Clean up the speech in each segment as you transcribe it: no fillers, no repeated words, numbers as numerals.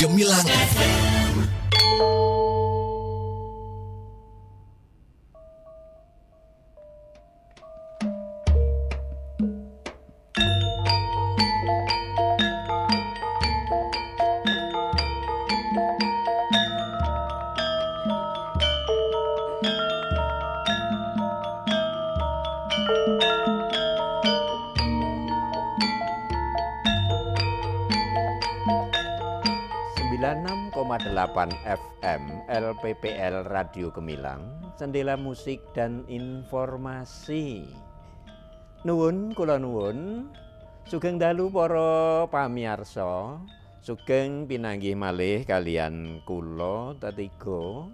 Gemilang FM. FM LPPL Radio Gemilang, jendela musik dan informasi. Nuwun kula nuwun, sugeng dalu para pamirsa, sugeng pinanggih malih kalian kula tetiga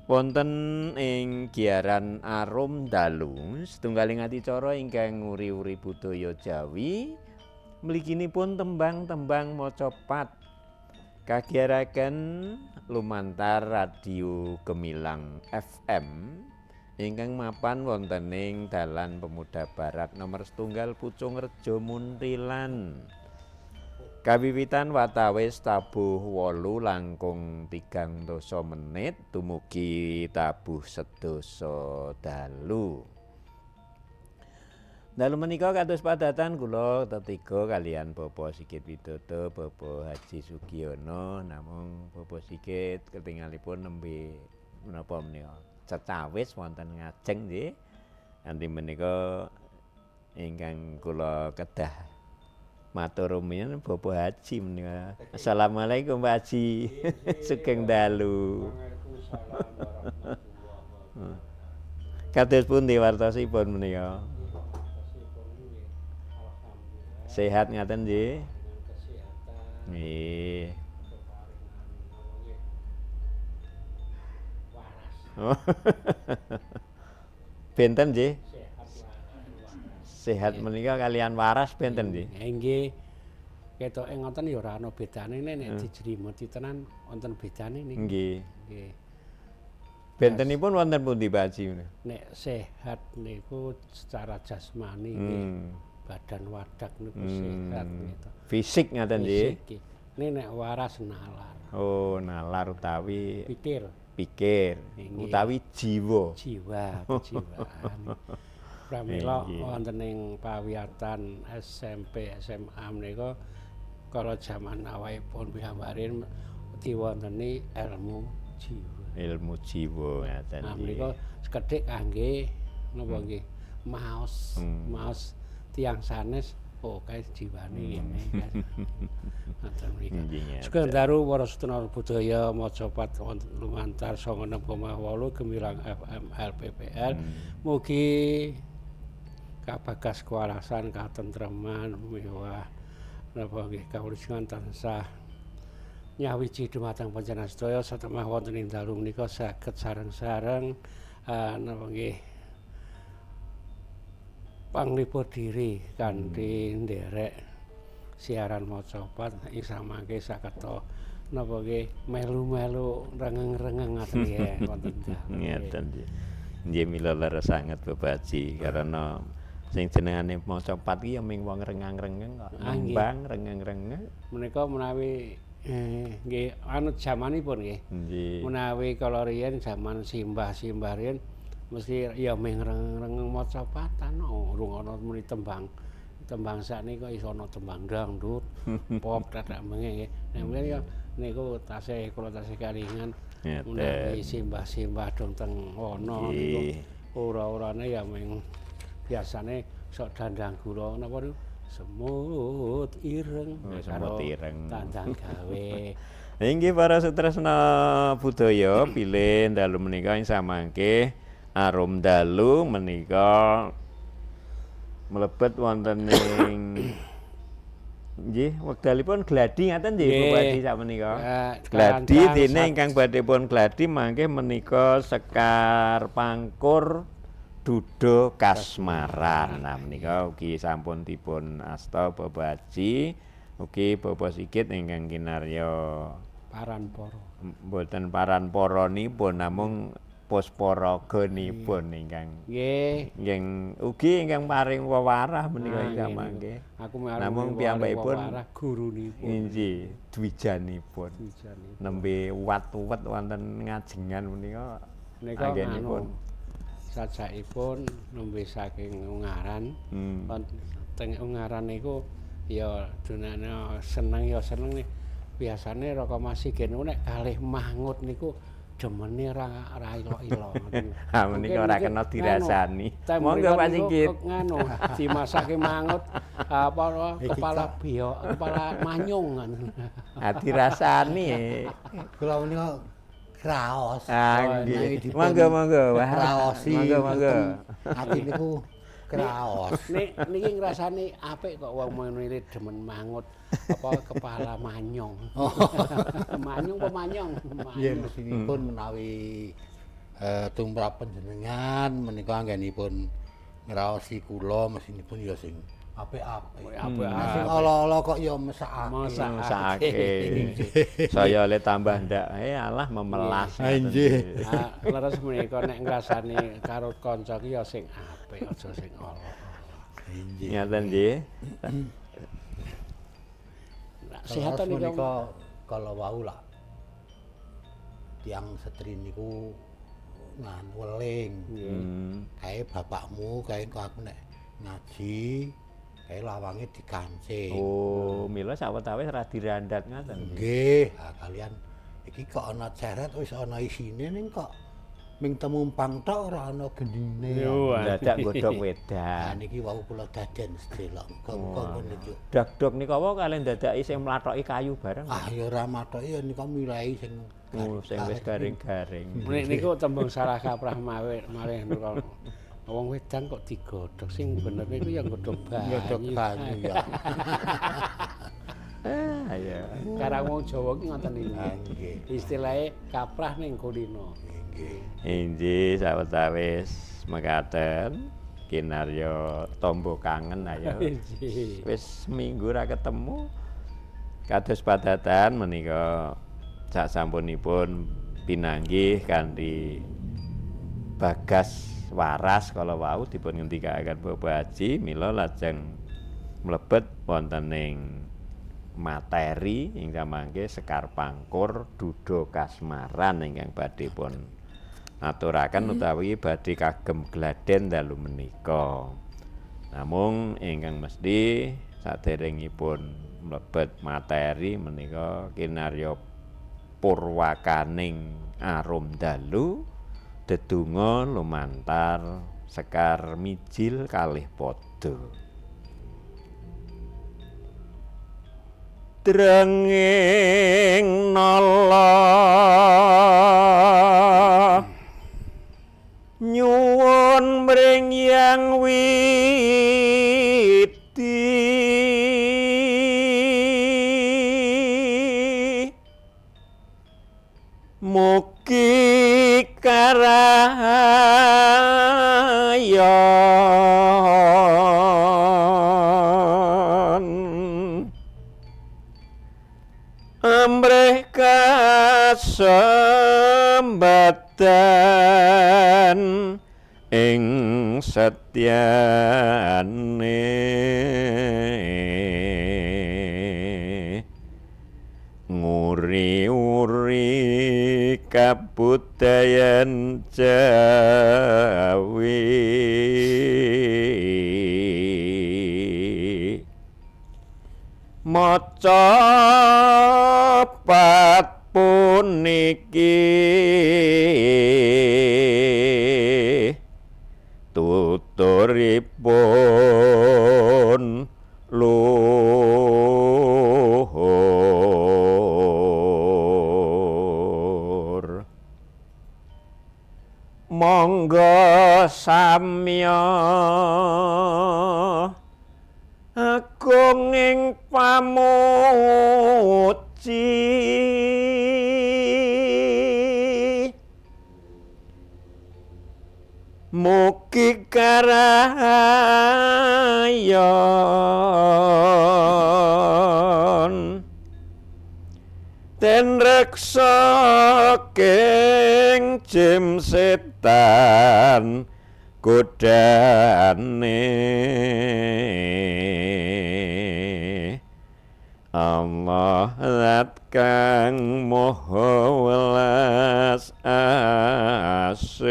wonten ing giaran Arum Dalu, setunggaling adicara ingkang nguri-uri budaya Jawi, mliginipun tembang-tembang macapat. Kagiaraken lumantar Radio Gemilang FM ingkang mapan wonten ing Dalan Pemuda Barat nomor 1 Pucungrejo Muntilan. Kawiwitan watawis tabuh 8 langkung 3 menit dumugi tabuh 10 dalu. Dalu menika kados padatan kula tetiga kalian Bapak Sigit Widodo, Bapak Haji Sugiono, namung Bapak Sigit ketingalipun nembe menapa menika cecawis wonten ngajeng nggih. Kanthi menika ingkang kula kedah matur rumiyin Bapak Haji menika. Assalamualaikum Pak Haji. Sugeng dalu. Waalaikumsalam warahmatullahi wabarakatuh. Kados pundi wartosipun menika? Sehat ngaten nggih? Kesehatan. Nggih. Waras. Benten nggih? Sehat waras. Sehat menika kalian waras benten nggih? Nggih. Ketoke ngoten ya ora ana bedane nek dijrimeti tenan wonten bedane niki. Nggih. Nggih. Bentenipun wonten pundi Pak Haji? Nek sehat niku secara jasmani nggih. Badan wadak niku sehat gitu. Fisik ngaten nggih. Fisik. Ini nek waras nalar. Oh, nalar utawi pikir. Pikir utawi jiwa. Jiwa, kejiwaan. Pramila wonten ing pawiyatan SMP, SMA menika kala jaman awakipun piyambarin diwonteni ilmu jiwa. Ilmu jiwa ngaten nggih. Menika sekedhik kangge napa nggih? Maos, maos tiang sanes, oh kae jiwane ngene. Ngoten mriki. Sugeng dalu para sedherek budaya macapat lumantar 96,8 Gemilang FM LPPL. Mugi kabagas kewarasan, katentreman, mewah napa nggih kawulujengan tansah nyawiji dumateng panjenengan sedaya satemah wonten ing dalu menika saged sareng-sareng napa nggih panglipur diri kanthi nderek siaran macapat ing samangke saged napa nggih melu-melu rengeng-rengeng ngaten nggih wonten dalu. Ngeten nggih. Nggih mila leres sanget Bapak Haji karena sing jenengane macapat ki ya ming wong rengang-rengeng kok. Nembang rengeng-rengeng. Menika menawi nggih anut jamanipun nggih. Menawi kala riyen jaman simbah-simbah riyen mesti ya ming rengeng-rengeng macapatan, urung ana muni tembang. Tembang sakniki kok iso ana tembang dangdut, pop dadak menge nggih. Nek mriki ya niku tasih kula tasih kalingan menawi simbah-simbah dong teng wana niku ora-orane ya ming biasane sok dandang gula napa niku semut ireng, semut ireng tandang gawe. Inggih para sutresna budaya bilih dalu menika ing samangke Arum Dalu menika mlebet wonten ing nggih wekdalipun gladi ngaten nggih Bapak Haji sakmenika. Gladi dene ingkang badhe pun gladi mangke menika Sekar Pangkur Dudo Kasmaran. Nah menika ugi sampun dipun asta Bapak Haji, ugi Bapak Sigit ingkang kinarya paran para. Mboten paran paranipun namung Posparaganipun ingkang nggih ingkang ugi ingkang paring wewarah menika ingkang mangke. Aku namung piyambakipun gurunipun. Inggih, dwijanipun. Nembe wat-wat wonten ngajengan menika anggenipun sajakipun nembe saking Ungaran. Wonten Ungaran niku ya dunane seneng ya seneng nih. Biasane Raka Mas Sigit niku nek kalih mangut niku demene ra ilo-ilo. Ha menika ora kena dirasani. Monggo Pak Sigit. Nganu dimasake mangut apa kepala biok, kepala manyung ngono. Ha dirasani. Kula menika kraos. Ah nggih. Monggo monggo. Kraosi. Monggo monggo. Ati niku kraos. Nek niki ngrasani apik kok wong menile demen mangut apa kepala manyong. Manyung apa manyong? Nggih mesinipun menawi tumrap panjenengan menika anggenipun ngraosi kula mesinipun ya sing apik-apik. Sing ala-ala kok ya mesakake. Mesakake. Saya le tambah ndak alah memelas. Nggih. Leres menika nek ngrasani karo kanca ki ya sing apik aja sing ala. Nggih. Ngaten nggih. Sehat menika kala wau lah tiyang setri niku ngan weling. Kae bapakmu kae kok aku nek ngaji kae lawange dikancing. Oh, mila sawetawis ra dirandat ngaten. Nggih, ha kalian iki kok ana ceret wis ana isine ning kok ming temumpang tok ora ana gendine. Dadak godhog wedang. Ha niki wau kula daden sedelok. Muga-muga ngono iki. Dagdog nika wae kalian dadaki sing mlathoki kayu bareng. Ah ya ora mathoki ya nika milai sing sing wis garing-garing. Nek niku tembung salah kaprah malih niku. Wong wedang kok digodhog sing bener niku ya godhog banyu. Godhog banyu ya. Ah ya. Karang wong Jawa ki ngoten niku. Nggih. Istilahe kaprah ning kulino. Inggih sawetawis mekaten kinarya tombo kangen ayo. Wis seminggu ra ketemu. Kados padatan menika sasampunipun pinanggih kanthi bagas waras kala wau dipun ngendikaken Bapak Haji mila lajeng mlebet wonten ing materi ingkang mangke Sekar Pangkur Duda Kasmaran ingkang badhe pun aturaken utawi badhe kagem gladen dalu menika. Namung ingkang mesti saderengipun mlebet materi menika kinarya purwakaning arum dalu dedonga lumantar sekar mijil kalih padha. Drenging nala nyuwun mring Yang Widi mugi karayon amrih kasembatan ing setyane nguri-uri kabudayan Jawi. Maca pat puniki tuturipun luhur. Monggo samya agung ing pamuji mugi karayon den reksa king Rejim setan godane. Allah zat kang maha welas asih.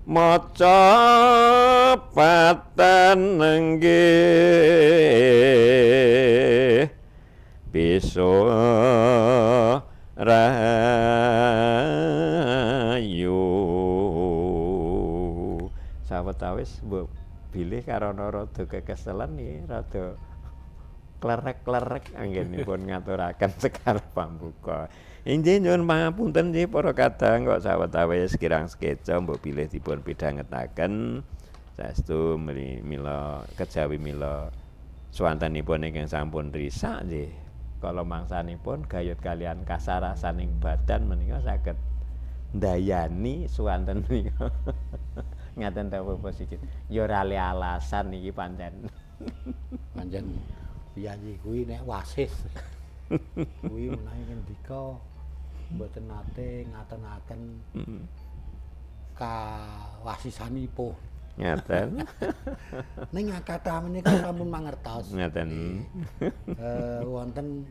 Maca patan nggih bisa rayu. Sawetawis mbok bilih karana rada kekeselan nggih, rada klerek-klerek anggenipun ngaturaken sekar pambuka. Inggih nyuwun pangapunten nggih para kadang kok sawetawis kirang sekeca mbok bilih dipun pidhangetaken. Saestu mila kejawi mila swantenipun ingkang sampun risak nggih. Kala mangsanipun gayut kalian kasarasaning badan menika saged ndayani swanten menika. Ngaten ta apa sikit. Ya ora le alasan iki pancen. Pancen piyayi kuwi nek wasis. Kuwi menawi ngendika mboten nate ngatenaken kawasisanipun. Ngaten. Ning kathah menika sampun mangertos. Ngaten. Wonten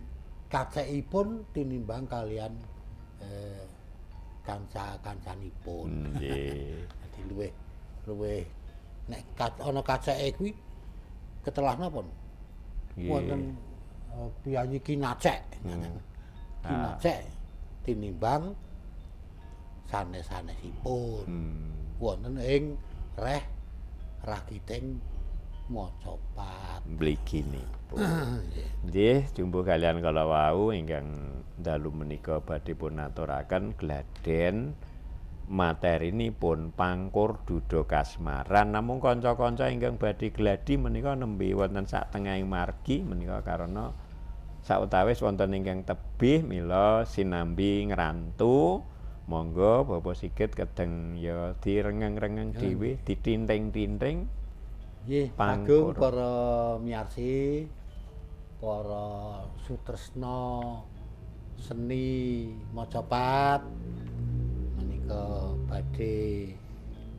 kacekipun tinimbang kalian kanca-kancanipun. Nggih. Dadi luwih luwih nek ana kaceke kuwi ketelah napa? Wonten piyayi kinacek. Kinacek tinimbang sanes-sanesipun. Wonten ing reh rakiting macapat mliginipun. Nggih, jumbuh kalian kala wau ingkang dalu menika badhe pun aturaken gladen materinipun pangkur duda kasmaran. Namung kanca-kanca ingkang badhe gladi menika nembe wonten sak tengahing margi menika karena sawetawis wonten ingkang tebih mila sinambi ngrantu. Monggo Bapak Sigit kedeng ya direngeng-rengeng dhewe, ditinting-tinting. Nggih, sagung para miyarsi, para sutresna seni macapat menika badhe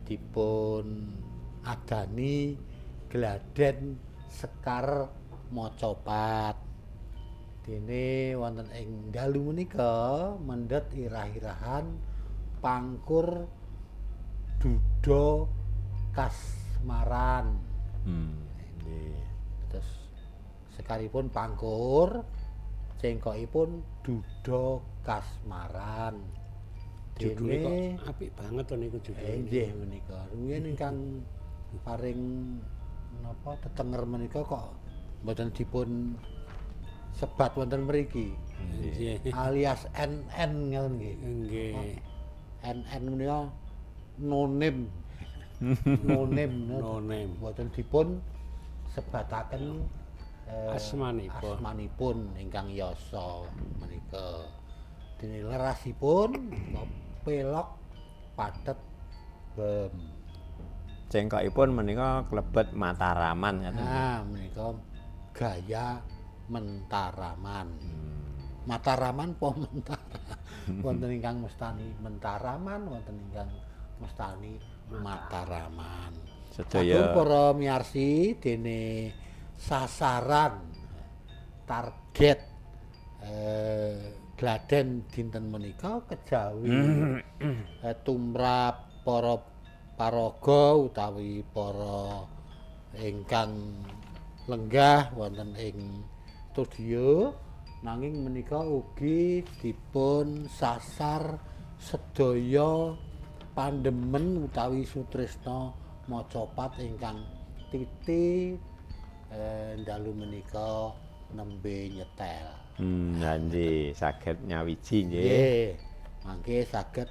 dipun adani gladen sekar macapat. Dene wonten ing dalu menika mendhet irah-irahan pangkur duda kasmaran. Nggih. Terus sekaripun pangkur, cengkokipun duda kasmaran. Judule kok apik banget to niku judule. Nggih menika. Rumiyin ingkang paring napa tetenger menika kok mboten dipun sebat wonten mriki. Nggih. Alias NN ngoten nggih. Nggih. NN menika nonim. Nonim. Nonim. Mboten dipun sebataken asmanipun. Asmanipun ingkang yasa menika. Dene lerasipun pelok pathet bem. Cengkokipun menika klebet Mataraman ngaten. Nah, menika gaya Mentaraman. Mataraman po Mentara. Wonten ingkang mestani Mentaraman, wonten ingkang mestani Mataraman. Sedaya para miyarsi dene sasaran target gladen dinten menika kejawi tumrap para paraga utawi para ingkang lenggah wonten ing studio, nanging menika ugi dipun sasar sedaya pandemen utawi sutresna macapat ingkang titi dalu menika nembe nyetel. Nggih, saged nyawiji nggih. Nggih. Mangke saged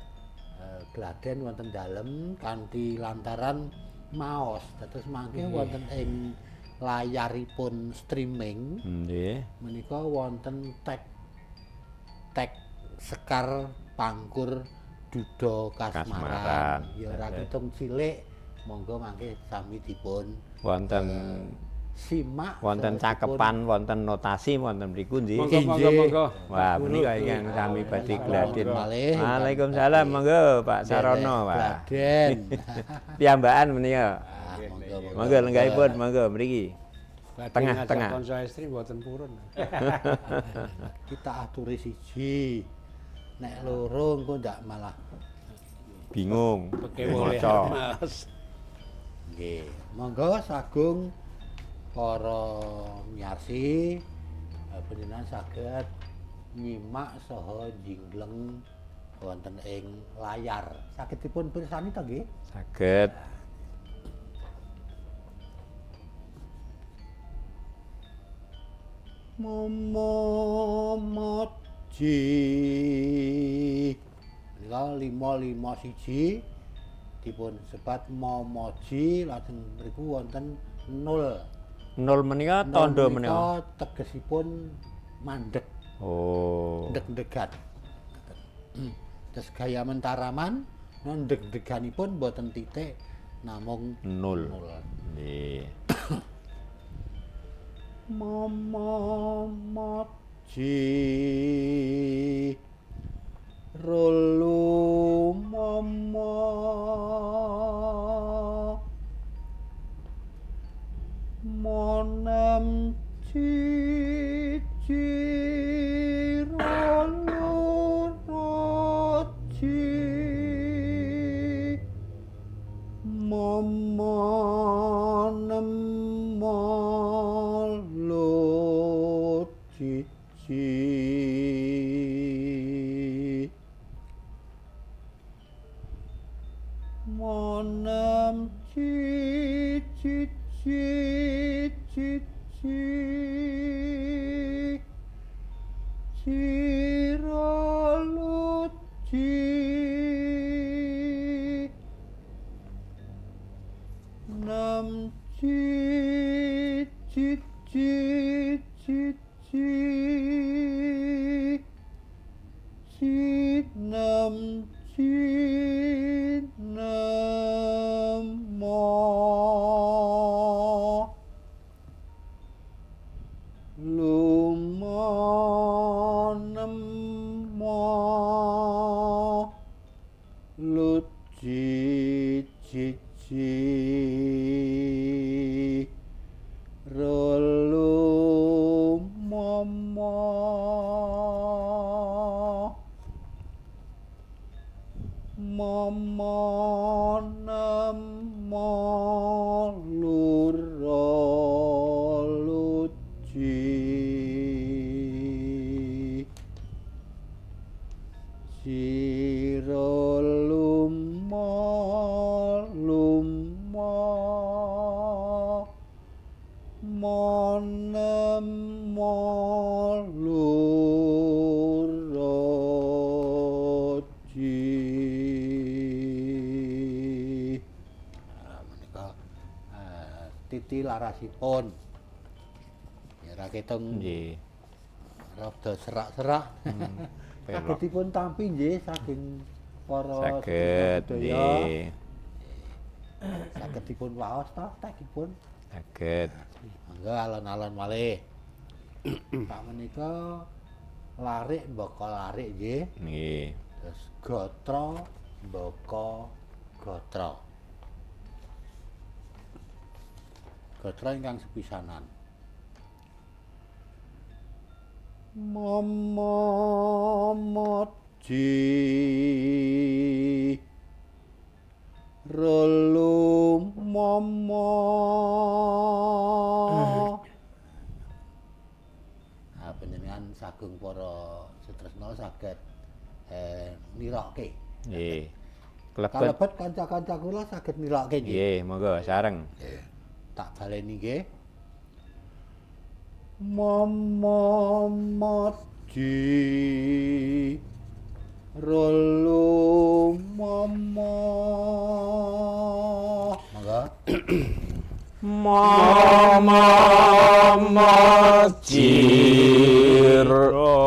gladen wonten dalem kanthi lantaran maos. Dados mangke wonten ing layaripun streaming. Nggih. Menika wonten tag sekar pangkur duda kasmaran. Ya ora kitung cilik, monggo mangke sami dipun wonten simak Wonten cakepan, wonten notasi, wonten mriku nggih. Monggo monggo monggo. Wah, menika ingkang sami badhe gladen. Waalaikumsalam, monggo Pak Sarono, Pak. Gladen. Piyambakan menika. Monggo lenggahipun, monggo mriki. Tengah-tengah. Kanca estri mboten purun. Kita aturi siji. Nek loro engko ndak malah bingung. Maca. Nggih. Monggo sagung para miyarsi panjenengan saged nyimak saha njingleng wonten ing layar. Saged dipun pirsani to nggih? Saged. Momo moji. Menika 551 dipun sebat momoji lajeng mriku wonten 0. 0 menika tandha menika tegesipun mandeg. Oh. Ndeg-ndegan. Terus gaya mentaraman ndeg-ndeganipun mboten titik namung 0. Nggih. Momo moji rolu momo monem cici rolu roji momo nemo lo cici monem cici cici ci nem ci ci ci ci ci ci nem ci nem mo lumo nemo luci cici rolu momo momo nemo luro luci siro lumo lumo monemo luro ci. Menika titi larasipun. Ya ra ketung nggih. Rada serak-serak. Saged dipun tampi nggih saking para saged nggih. Saged dipun waos ta tekipun? Saged. Monggo alon-alon malih. Pak menika larik mbaka larik nggih. Nggih. Terus gatra mbaka gatra. Gatra ingkang sepisanan. Momo moji rolu momo. Nah, panjenengan sagung para sutresna saged nirokke. Nggih. Kalebet kanca-kanca kula saged nirokke nggih. Nggih, monggo sareng. Nggih. Tak baleni nggih. Momo moji rolu momo. Monggo. Momo moji rolu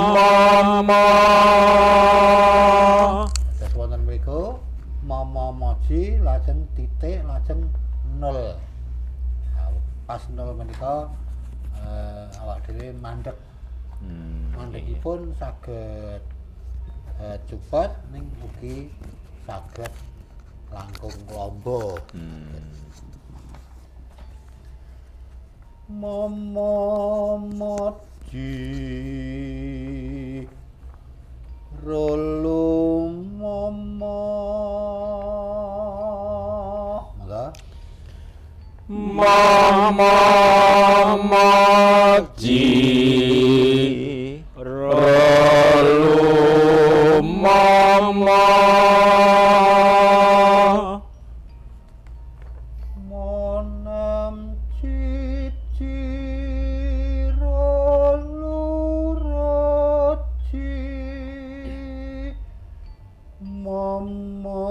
momo. Terus wonten mriku momo moji lajeng titik lajeng 0. Nah, pas 0 menika awak dhewe mandheg. Mandhegipun saged cepet ning ugi saged langkung lomba. Mama maji rolu mama. Mangga. Mama maji rolu mama. Monem cici rolu roci mama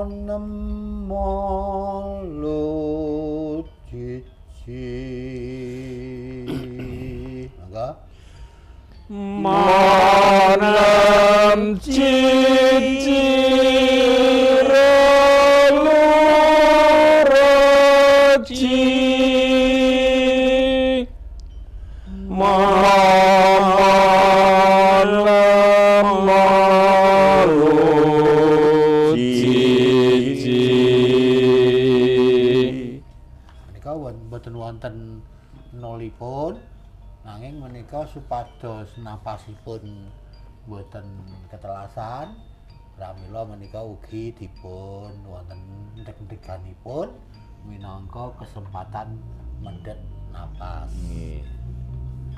nem malu cici. Mangga. Monem cici rolu roci mama nem malu cici. Menika mboten wonten nolipun, nanging menika supados napasipun mboten ketelasan, pramila menika ugi dipun wonten ndeg-ndeganipun minangka kesempatan mendhet napas. Nggih.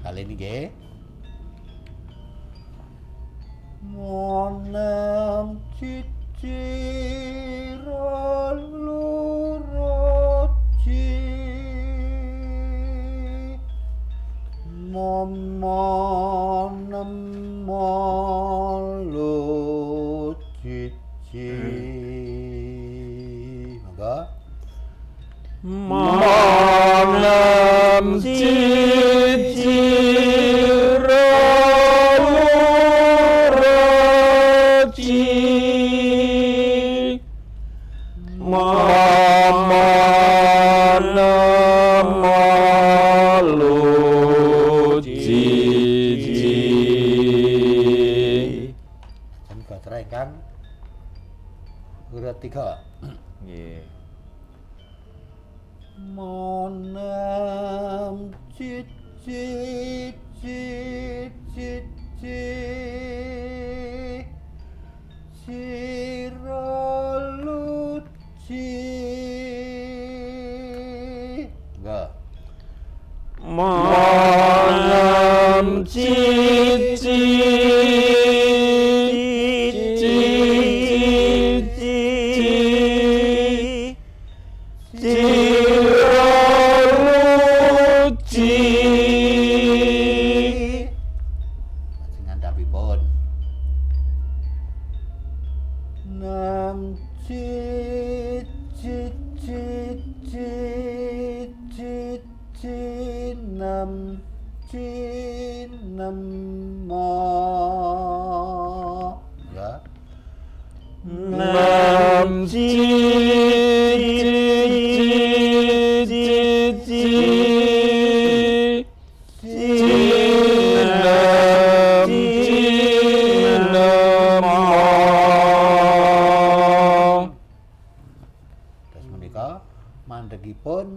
Kali ini nggih. Monem cici rolu roci mama nem malu cici. Mangga. Monem cici rolu roci mama nem malu cici. Jan gatra ingkang urut 3. Nggih. Monem cici cici cici siraluci. Enggak. Monem cici cici cici cici. Lajeng ngandhapipun. Nem cici cici cici nem ci nem ma. Ya. Nem cici cici cici nem ci nem ma. Terus menika mandhegipun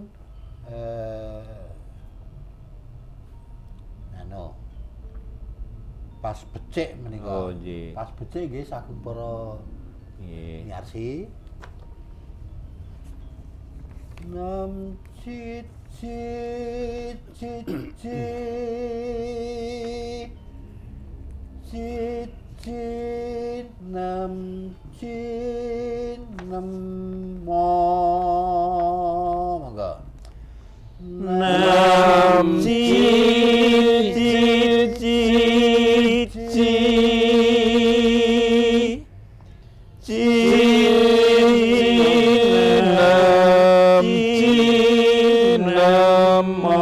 anu pas becik menika. Oh, nggih. Pas becik nggih sagung para Nggih. nyarsi. Nem cici cici cici nem ci nem ma. Mangga. Nem cici cici cici nem ci nem ma.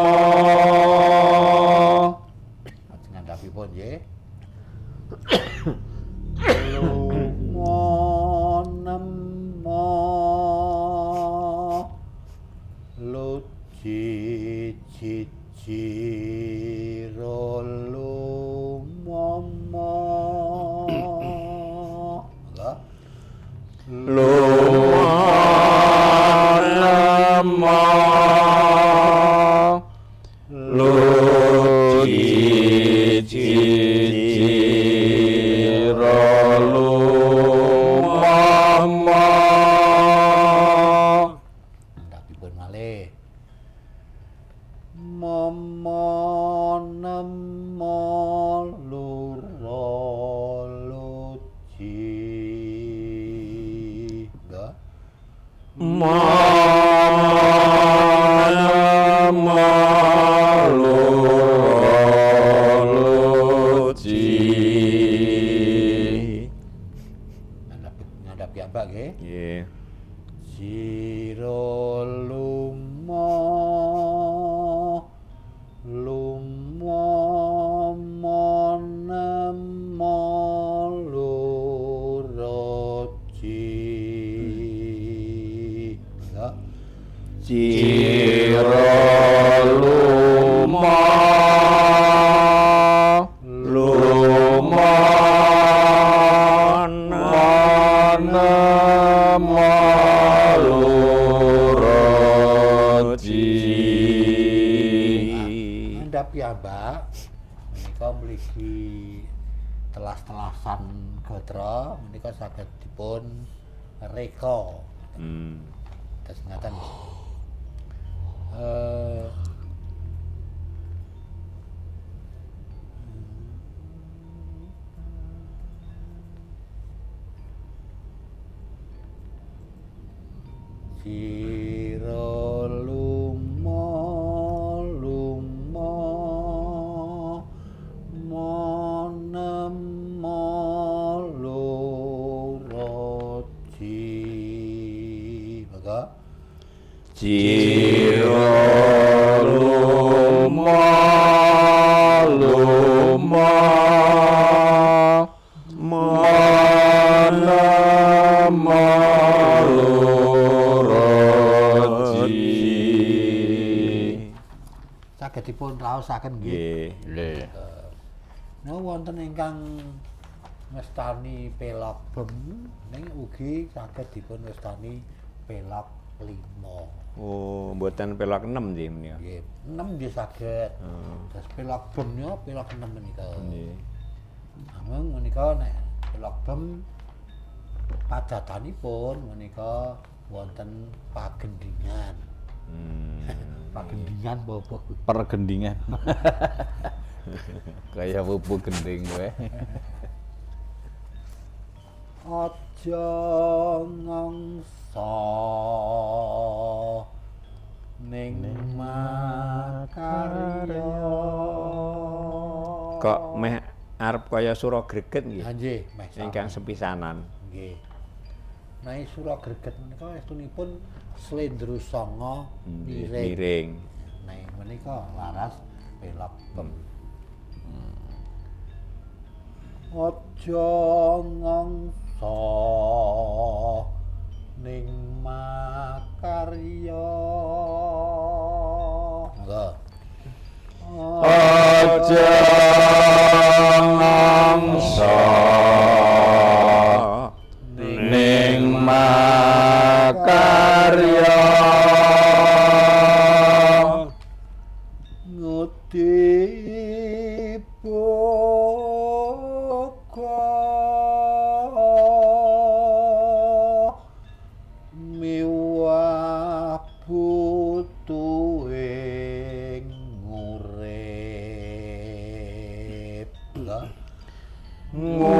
Lajeng ngandhapipun nggih. Mo nem mo Ciro lumama. Lumama lu ciro lumama. Ndhapipun malih. Mama nemo loro luci. Mama nemo loro luci. Ngandhap piyambak nggih. Nggih. Sira luma luma manema loro ci. Ciro luma luma manema loro ci. Ngandhap piyambak menika mligi telas-telasan gatra menika saged dipun reka. Terus ngaten. Sira luma luma manema loro ci. Maka Ciro luma luma manema loro ci. Saged dipun raosaken nggih. Nggih. Nah, wonten ingkang ngestani pelog bem ning ugi saged dipun wastani pelog 5. Oh, mboten pelog 6 nggih menika. Nggih, 6 nggih saged. Terus pelog bem nya pelog 6 menika. Nggih. Namung menika nek pelog bem padatanipun menika wonten pagendingan. Pagendingan apa? Pergendingan. Kayak pupuk gending kowe. Aja ngangsa ning makarya. Kok meh arep kaya sura greget nggih. Nggih, meh ingkang sepisanan. Nggih. Nek sura greget menika estunipun slendro sanga miring. Miring. Nek menika laras pelog bem. Aja ngangsa ning makarya. Monggo. Aja ngangsa ning makarya. Ngudi boga miwah butuhing urip. Ngudi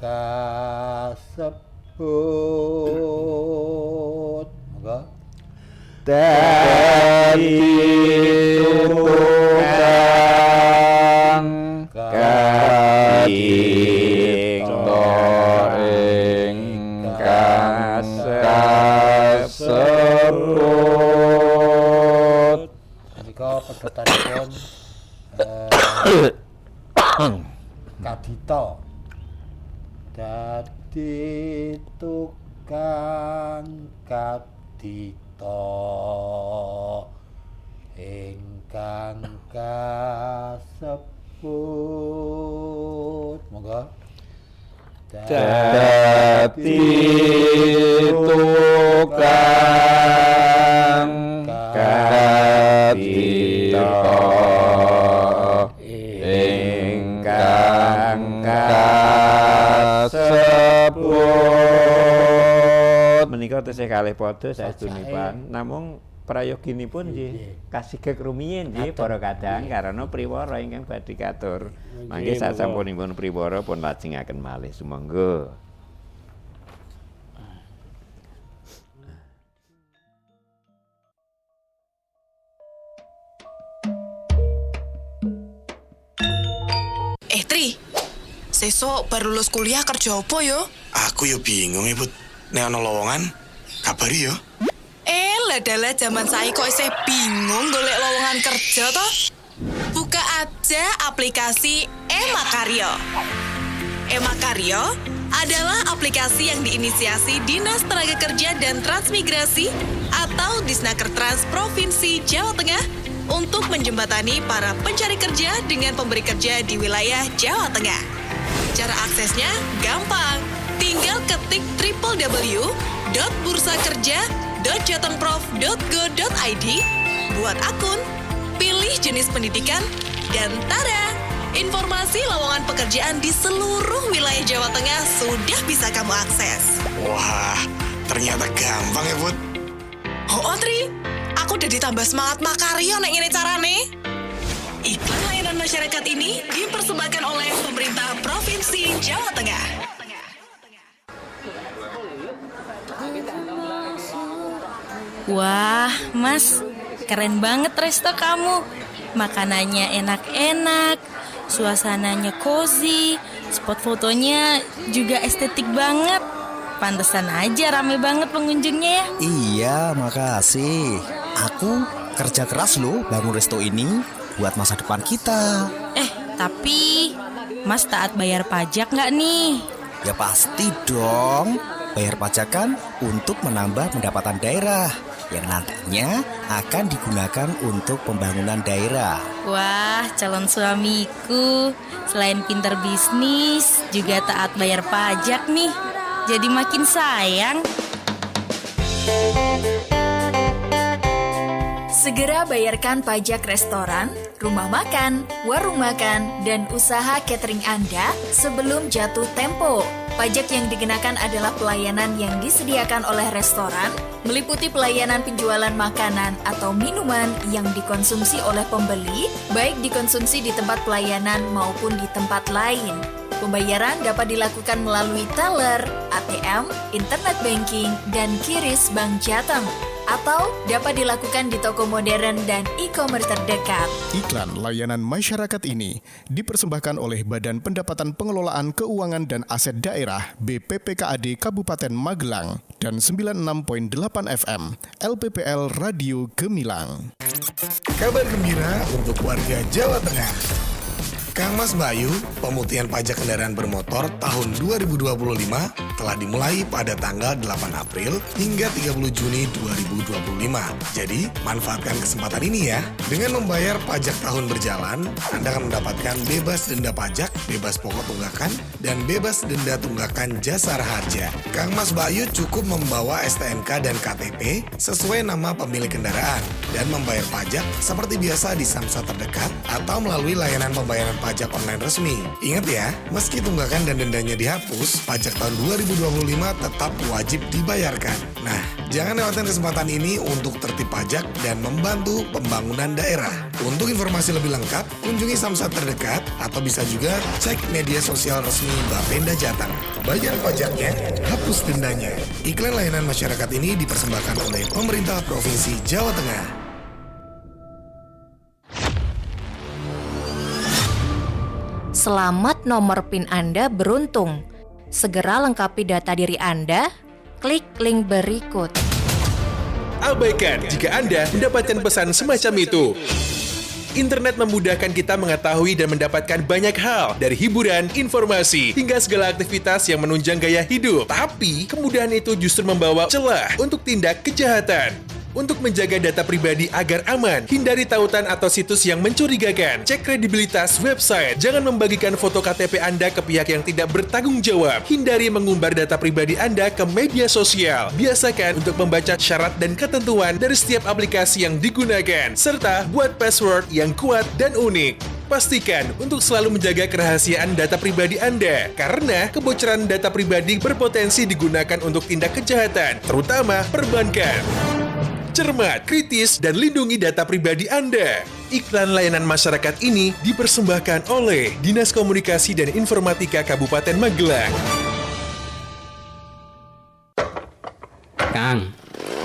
kasebut. Monggo. Dadi tukang kadita ingkang kasebut. Menika pedotanipun kadita. Dadi tukang kadita ingkang kasebut. Monggo. Dadi tukang kadita ingkang kasebut. Menika tesih kalih padha saestunipun, namung prayoginipun nggih kasigek rumiyin nggih para kadang karana priwara ingkang badhe katur. Mangke sasampunipun priwara pun lajengaken malih sumangga. Tri, sesuk baru lulus kuliah kerja apa yo? Aku yo bingung Ibu. Nek ana lowongan, kabari yo. Ladalah zaman saiki kok isih bingung golek lowongan kerja toh? Buka aja aplikasi Emakaryo. Emakaryo adalah aplikasi yang diinisiasi Dinas Tenaga Kerja dan Transmigrasi atau Disnakertrans Provinsi Jawa Tengah untuk menjembatani para pencari kerja dengan pemberi kerja di wilayah Jawa Tengah. Cara aksesnya gampang. Tinggal ketik www.bursakerja.jatengprov.go.id, buat akun, pilih jenis pendidikan, dan tada! Informasi lowongan pekerjaan di seluruh wilayah Jawa Tengah sudah bisa kamu akses. Wah, ternyata gampang ya, Bud. Oh, Tri, aku udah ditambah semangat makaryo nek ngene carane. Iklan layanan masyarakat ini dipersembahkan oleh pemerintah Provinsi Jawa Tengah. Wah, Mas, keren banget resto kamu. Makanannya enak-enak, suasananya cozy, spot fotonya juga estetik banget. Pantesan aja rame banget pengunjungnya ya. Iya, makasih. Aku kerja keras loh bangun resto ini buat masa depan kita. Tapi Mas taat bayar pajak nggak nih? Ya pasti dong. Bayar pajak kan untuk menambah pendapatan daerah yang nantinya akan digunakan untuk pembangunan daerah. Wah, calon suamiku selain pintar bisnis juga taat bayar pajak nih. Jadi makin sayang. Segera bayarkan pajak restoran, rumah makan, warung makan, dan usaha catering Anda sebelum jatuh tempo. Pajak yang dikenakan adalah pelayanan yang disediakan oleh restoran, meliputi pelayanan penjualan makanan atau minuman yang dikonsumsi oleh pembeli, baik dikonsumsi di tempat pelayanan maupun di tempat lain. Pembayaran dapat dilakukan melalui teller, ATM, internet banking, dan QRIS Bank Jateng, atau dapat dilakukan di toko modern dan e-commerce terdekat. Iklan layanan masyarakat ini dipersembahkan oleh Badan Pendapatan Pengelolaan Keuangan dan Aset Daerah BPPKAD Kabupaten Magelang dan 96.8 FM LPPL Radio Gemilang. Kabar gembira untuk warga Jawa Tengah. Kang Mas Bayu, pemutihan pajak kendaraan bermotor tahun 2025 telah dimulai pada tanggal 8 April hingga 30 Juni 2025. Jadi, manfaatkan kesempatan ini ya. Dengan membayar pajak tahun berjalan, Anda akan mendapatkan bebas denda pajak, bebas pokok tunggakan, dan bebas denda tunggakan jasa raharja. Kang Mas Bayu cukup membawa STNK dan KTP sesuai nama pemilik kendaraan dan membayar pajak seperti biasa di Samsat terdekat atau melalui layanan pembayaran pajak online resmi. Ingat ya, meski tunggakan dan dendanya dihapus, pajak tahun 2025 tetap wajib dibayarkan. Nah, jangan lewatkan kesempatan ini untuk tertib pajak dan membantu pembangunan daerah. Untuk informasi lebih lengkap, kunjungi Samsat terdekat atau bisa juga cek media sosial resmi Bapenda Jateng. Bayar pajaknya, hapus dendanya. Iklan layanan masyarakat ini dipersembahkan oleh pemerintah Provinsi Jawa Tengah. Selamat, nomor PIN Anda beruntung. Segera lengkapi data diri Anda. Klik link berikut. Abaikan jika Anda mendapatkan pesan semacam itu. Internet memudahkan kita mengetahui dan mendapatkan banyak hal, dari hiburan, informasi, hingga segala aktivitas yang menunjang gaya hidup. Tapi, kemudahan itu justru membawa celah untuk tindak kejahatan. Untuk menjaga data pribadi agar aman, hindari tautan atau situs yang mencurigakan. Cek kredibilitas website. Jangan membagikan foto KTP Anda ke pihak yang tidak bertanggung jawab. Hindari mengumbar data pribadi Anda ke media sosial. Biasakan untuk membaca syarat dan ketentuan dari setiap aplikasi yang digunakan, serta buat password yang kuat dan unik. Pastikan untuk selalu menjaga kerahasiaan data pribadi Anda, karena kebocoran data pribadi berpotensi digunakan untuk tindak kejahatan, terutama perbankan. Cermat, kritis, dan lindungi data pribadi Anda. Iklan layanan masyarakat ini dipersembahkan oleh Dinas Komunikasi dan Informatika Kabupaten Magelang. Kang,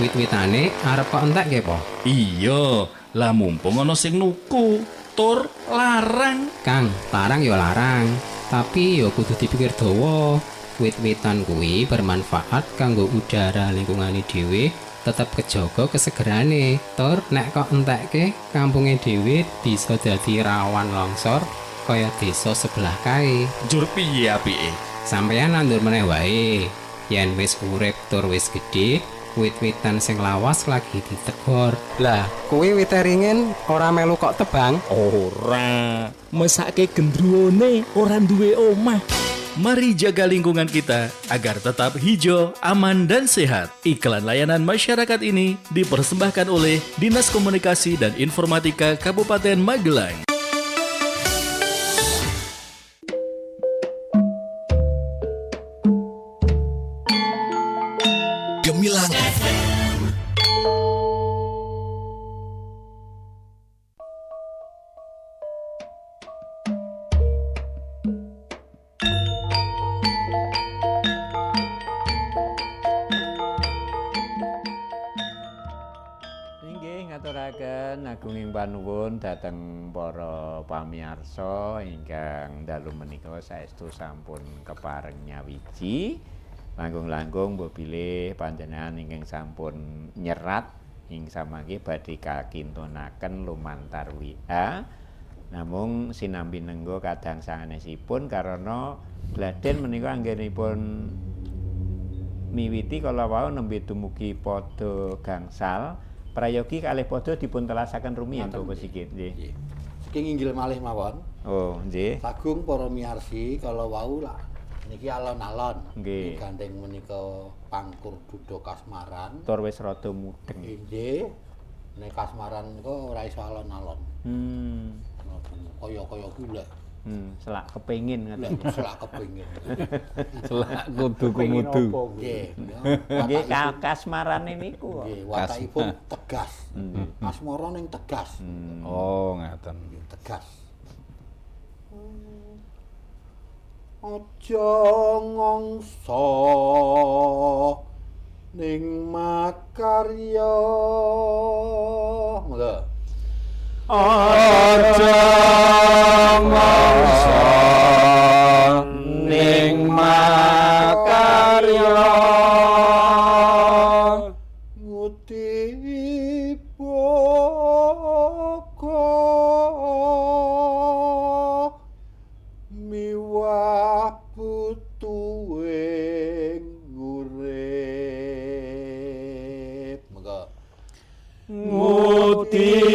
wit-witane arep kok entek po? Iya, lah mumpung ana sing nuku, tur larang. Kang, larang ya larang, tapi ya kudu dipikir dawa. Wit-witan kuwi bermanfaat kanggo udara lingkungane dhewe. Tetep kejaga kesegerane. Tur nek kok entekke kampunge dhewe bisa dadi rawan longsor kaya desa sebelah kae. Njur piye apike? Sampeyan nandur meneh wae. Yen wis urip tur wis gedhe, wit-witan sing lawas lagi ditegor. Lah, kuwi wite ringin ora melu kok tebang? Ora. Mesake gendruwone ora duwe omah. Mari jaga lingkungan kita agar tetap hijau, aman, dan sehat. Iklan layanan masyarakat ini dipersembahkan oleh Dinas Komunikasi dan Informatika Kabupaten Magelang. Gemilang FM. Agunging panuwun dhateng para pamirsa ingkang dalu menika saestu sampun kepareng nyawiji. Langkung-langkung mbok bilih panjenengan ingkang sampun nyerat ing samangke badhe kakintunaken lumantar WA. Namung sinambi nenggo kadang sanesipun karena gladen menika anggenipun miwiti kala wau nembe dumugi padha gangsal. Prayogi kalih padha dipun telasaken rumiyin Bapak Sigit nggih. Saking inggil malih mawon. Oh, nggih. Sagung para miyarsi kala wau lak niki alon-alon. Nggih. Gandeng menika pangkur duda kasmaran. Tur wis rada mudeng. Nggih. Nek kasmaran menika ora iso alon-alon. Kaya-kaya golek. Selak kepengin ngoten. Selak kepengin. Selak kudu kumudu. Nggih. Nggih kasmarane niku. Nggih, watakipun tegas. Asmara ning tegas. Oh, ngaten. Tegas. Aja ngongso ning makarya. Ngono. Aja ngongso ning makarya nguti boga miwah putuing urip. Monggo. Nguti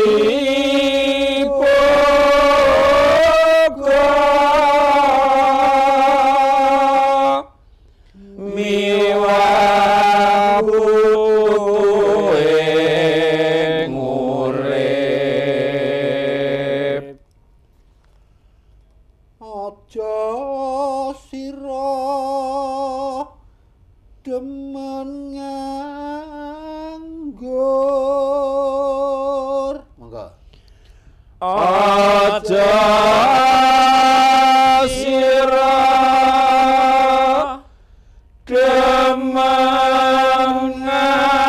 Aja sira demen nganggur. Monggo. Aja sira demen nganggur,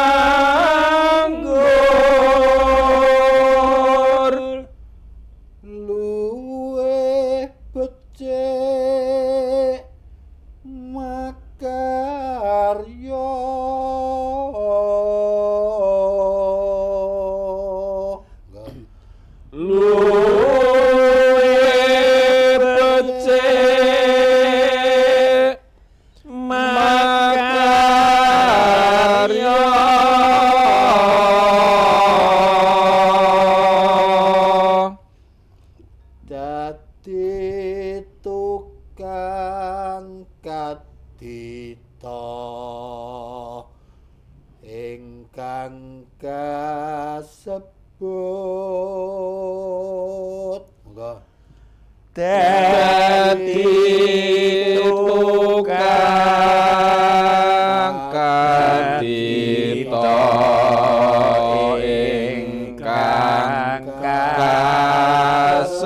luwih becik makarya. Luwih becik makarya, dadi tukang kadita ingkang kasebut. Monggo. Dadi tukang kadita ingkang kasebut,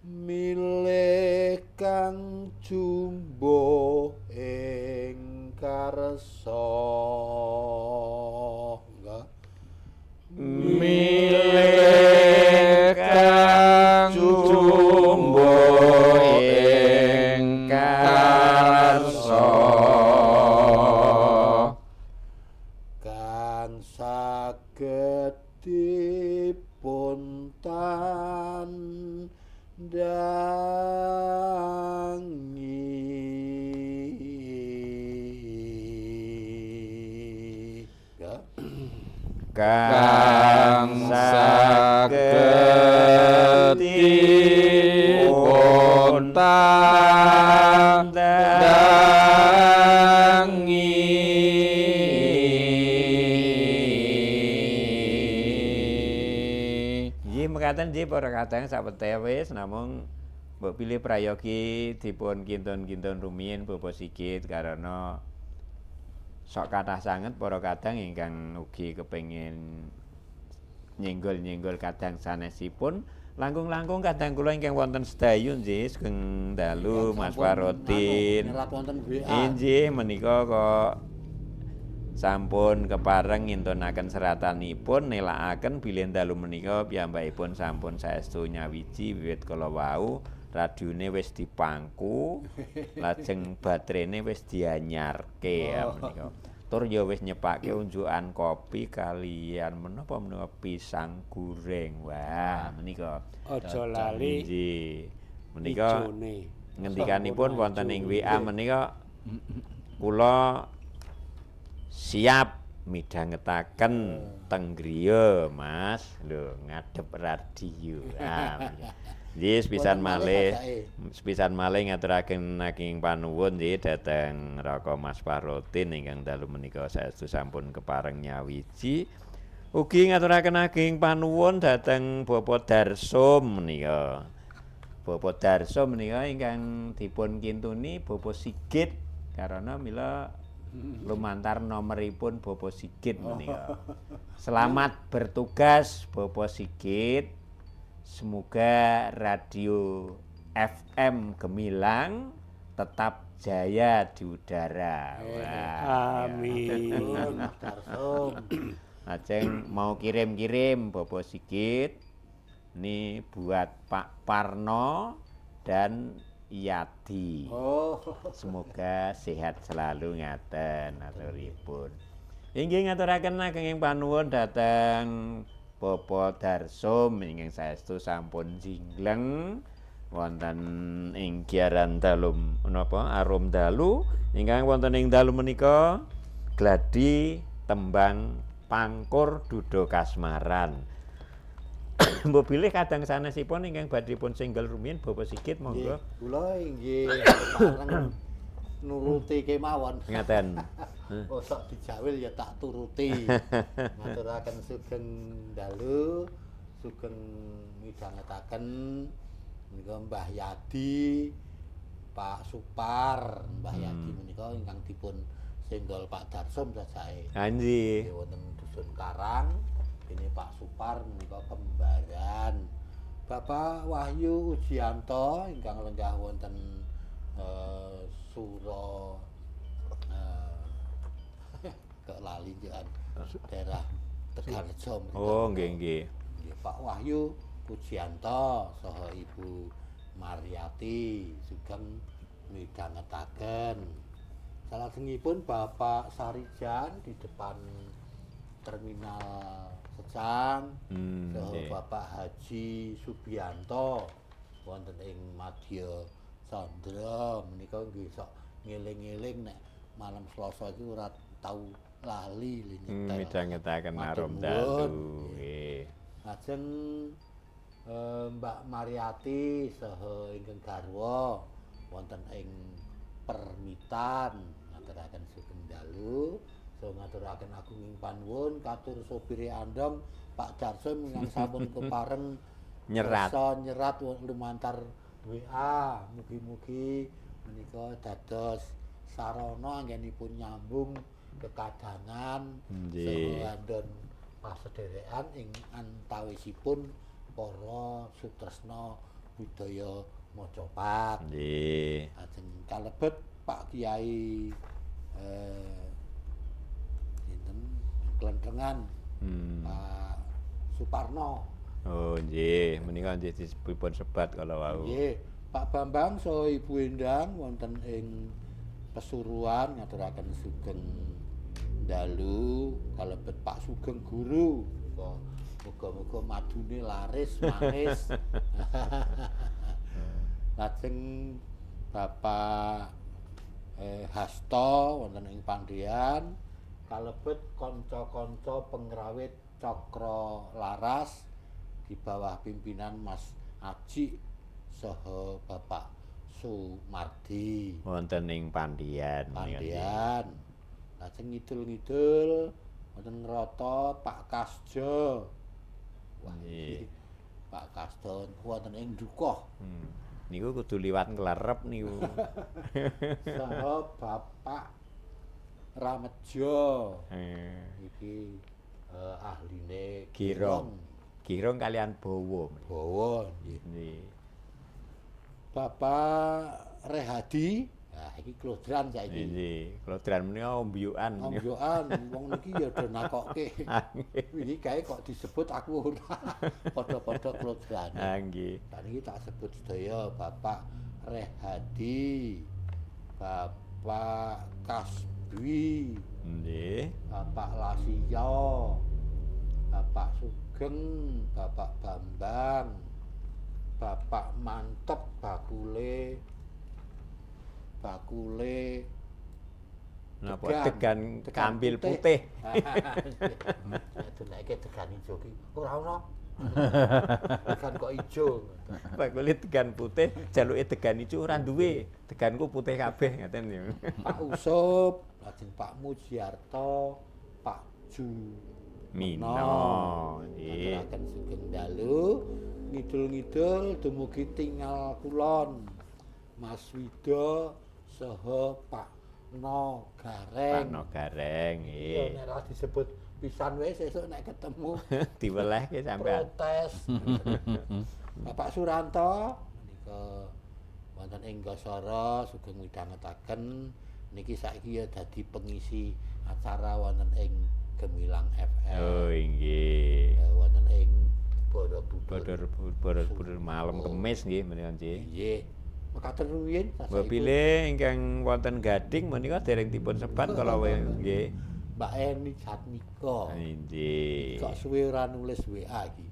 milih kang jumbo ing karsa. Monggo. Milih kang jumbo ing karsa, kang saged dipun tandhangi. Ya. Kang saged dipun tandhangi. Nggih mekaten nggih para kadang sawetawis namung mbok pilih prayogi dipun kinten-kinten rumiyin Bapak Sigit karena sok kathah sanget para kadang ingkang ugi kepengin nyenggol-nyenggol kadang sanesipun langkung-langkung kadang kula ingkang wonten sedayu nggih sugeng dalu Mas Farodin. Nyerat wonten WA. Inggih menika kok sampun kepareng ngintunaken seratanipun nelakaken bilih dalu menika piyambakipun sampun saestu nyawiji wiwit kala wau radione wis dipangku lajeng baterene wis dianyarke ya menika. Tur ya wis nyepake unjukan kopi kalian menapa menika pisang goreng. Wah menika. Aja lali. Nggih. Menika ngendikanipun wonten ing WA menika kula siap midhangetaken teng griya Mas. Lho ngadep radio. Ah nggih sepisan malih ngaturaken aking panuwun nggih dhateng Raka Mas Parotin ingkang dalu menika saestu sampun kepareng nyawiji. Ugi ngaturaken aking panuwun dhateng Bapak Darso menika. Bapak Darso menika ingkang dipun kintuni Bapak Sigit karena mila lumantar nomoripun Bapak Sigit menika. Selamat bertugas Bapak Sigit. Semoga radio FM Gemilang tetap jaya di udara. Wah, amin. Lajeng mau kirim-kirim Bapak Sigit ini buat Pak Parno dan Yadi. Oh. Semoga sehat selalu ngaten aturipun. Inggih ngaturaken ageng panuwun dhateng Bapak Darso ingkang saestu sampun jingleng wonten ing giaran dalu menapa arum dalu ingkang wonten ing dalu menika gladi tembang pangkur duda kasmaran. Mbok bilih kadang sanesipun ingkang badhe pun single rumiyin Bapak Sigit monggo. Kula inggih pareng nuruti kemawon. Ngaten. Oh sok dijawil ya tak turuti. Ngaturaken sugeng dalu sugeng midhangetaken menika Mbah Yadi, Pak Supar, Mbah Yadi menika ingkang dipun senggol Pak Darsum sajake. Nggih. Nggih wonten Dusun Karang, dene Pak Supar menika kembaran. Bapak Wahyu Ujianto ingkang lenggah wonten Suro kok lali njenengan daerah Tegalrejo mriku. Oh, nggih nggih. Nggih, Pak Wahyu Pujianto saha Ibu Mariati sugeng midhangetaken. Salajengipun Bapak Sarijan di depan Terminal Secang, saha Bapak Haji Subianto wonten ing Madya Candra menika nggih sok ngeling-eling nek malam Selasa iki ora tau lali le nyetel. Midhangetaken Matur arum nuwun. dalu. Nggih. Lajeng Mbak Mariati saha ingkang garwa wonten ing Permitan ngaturaken sugeng dalu saha ngaturaken agunging panuwun katur sopire andong Pak Darso ingkang sampun kepareng Nyerat. kersa nyerat lumantar WA mugi-mugi menika dados sarana anggenipun nyambung kekadangan saha andon pasederekan ing antawisipun para sutresna budaya macapat. Nggih. Lajeng kalebet Pak Kiai sinten Klenthengan, Pak Suparno. Oh nggih, menika nggih dipun sebat kala wau. Nggih, Pak Bambang saha Ibu Endang wonten ing Pesuruan ngaturaken sugeng dalu kalebet Pak Sugeng Guru. Muga-muga madune laris manis. Lajeng Bapak Hasto wonten ing Pandean kalebet kanca-kanca pengrawit Cakra Laras di bawah pimpinan Mas Aji saha Bapak Sumardi. Wonten ing Pandean. Pandean. Lajeng ngidul-ngidul wonten Ngrata Pak Kasjo. Wah, iki Pak Kasjo wonten ing Dukuh. Niku kudu liwat nglerep niku. Saha Bapak Ramejo. Iki ahline Girong. Girong kalian bawa. Bawa nggih. Nggih. Bapak Rehadi. Nah, iki klodran saiki. Nggih, klodran menika ombyukan. Ombyukan, wong niki ya do nakokke. Iki kae kok disebut aku ora. Padha-padha klodran. Ah nggih. Niki tak sebut sedaya Bapak Rehadi, Bapak Kasbi, nggih, Bapak Lasiyo, Bapak Sugeng, Bapak Bambang, Bapak Mantep Bakule napa degan kambil putih. Nek nek degan ijo ki ora ono. Degan kok ijo. Bakule degan putih, jaluke degan ijo ora duwe. Deganku putih kabeh ngaten ya. Pak Usup, lajeng Pak Mujiarto, Pak Ju Mino. Nggih. Aturaken sugeng dalu, ngidul-ngidul dumugi tingal kulon. Mas Wido saha Pak No Gareng. Pak No Gareng nggih. Nek ora disebut pisan wae sesuk nek ketemu diwelehke sampean. Protes. Bapak Suranto menika wonten ing Gasara sugeng midhangetaken niki saiki ya dadi pengisi acara wonten ing Gemilang FM. Oh inggih. Wonten ing Borobudur. Borobudur malam Kemis nggih menika nggih. Nggih. Mekaten rumiyin Mbok pilih ingkang wonten Gading menika dereng dipun sebat kala nggih. Mbak Eni Jatmiko. Nggih. Kok suwe ora nulis WA iki.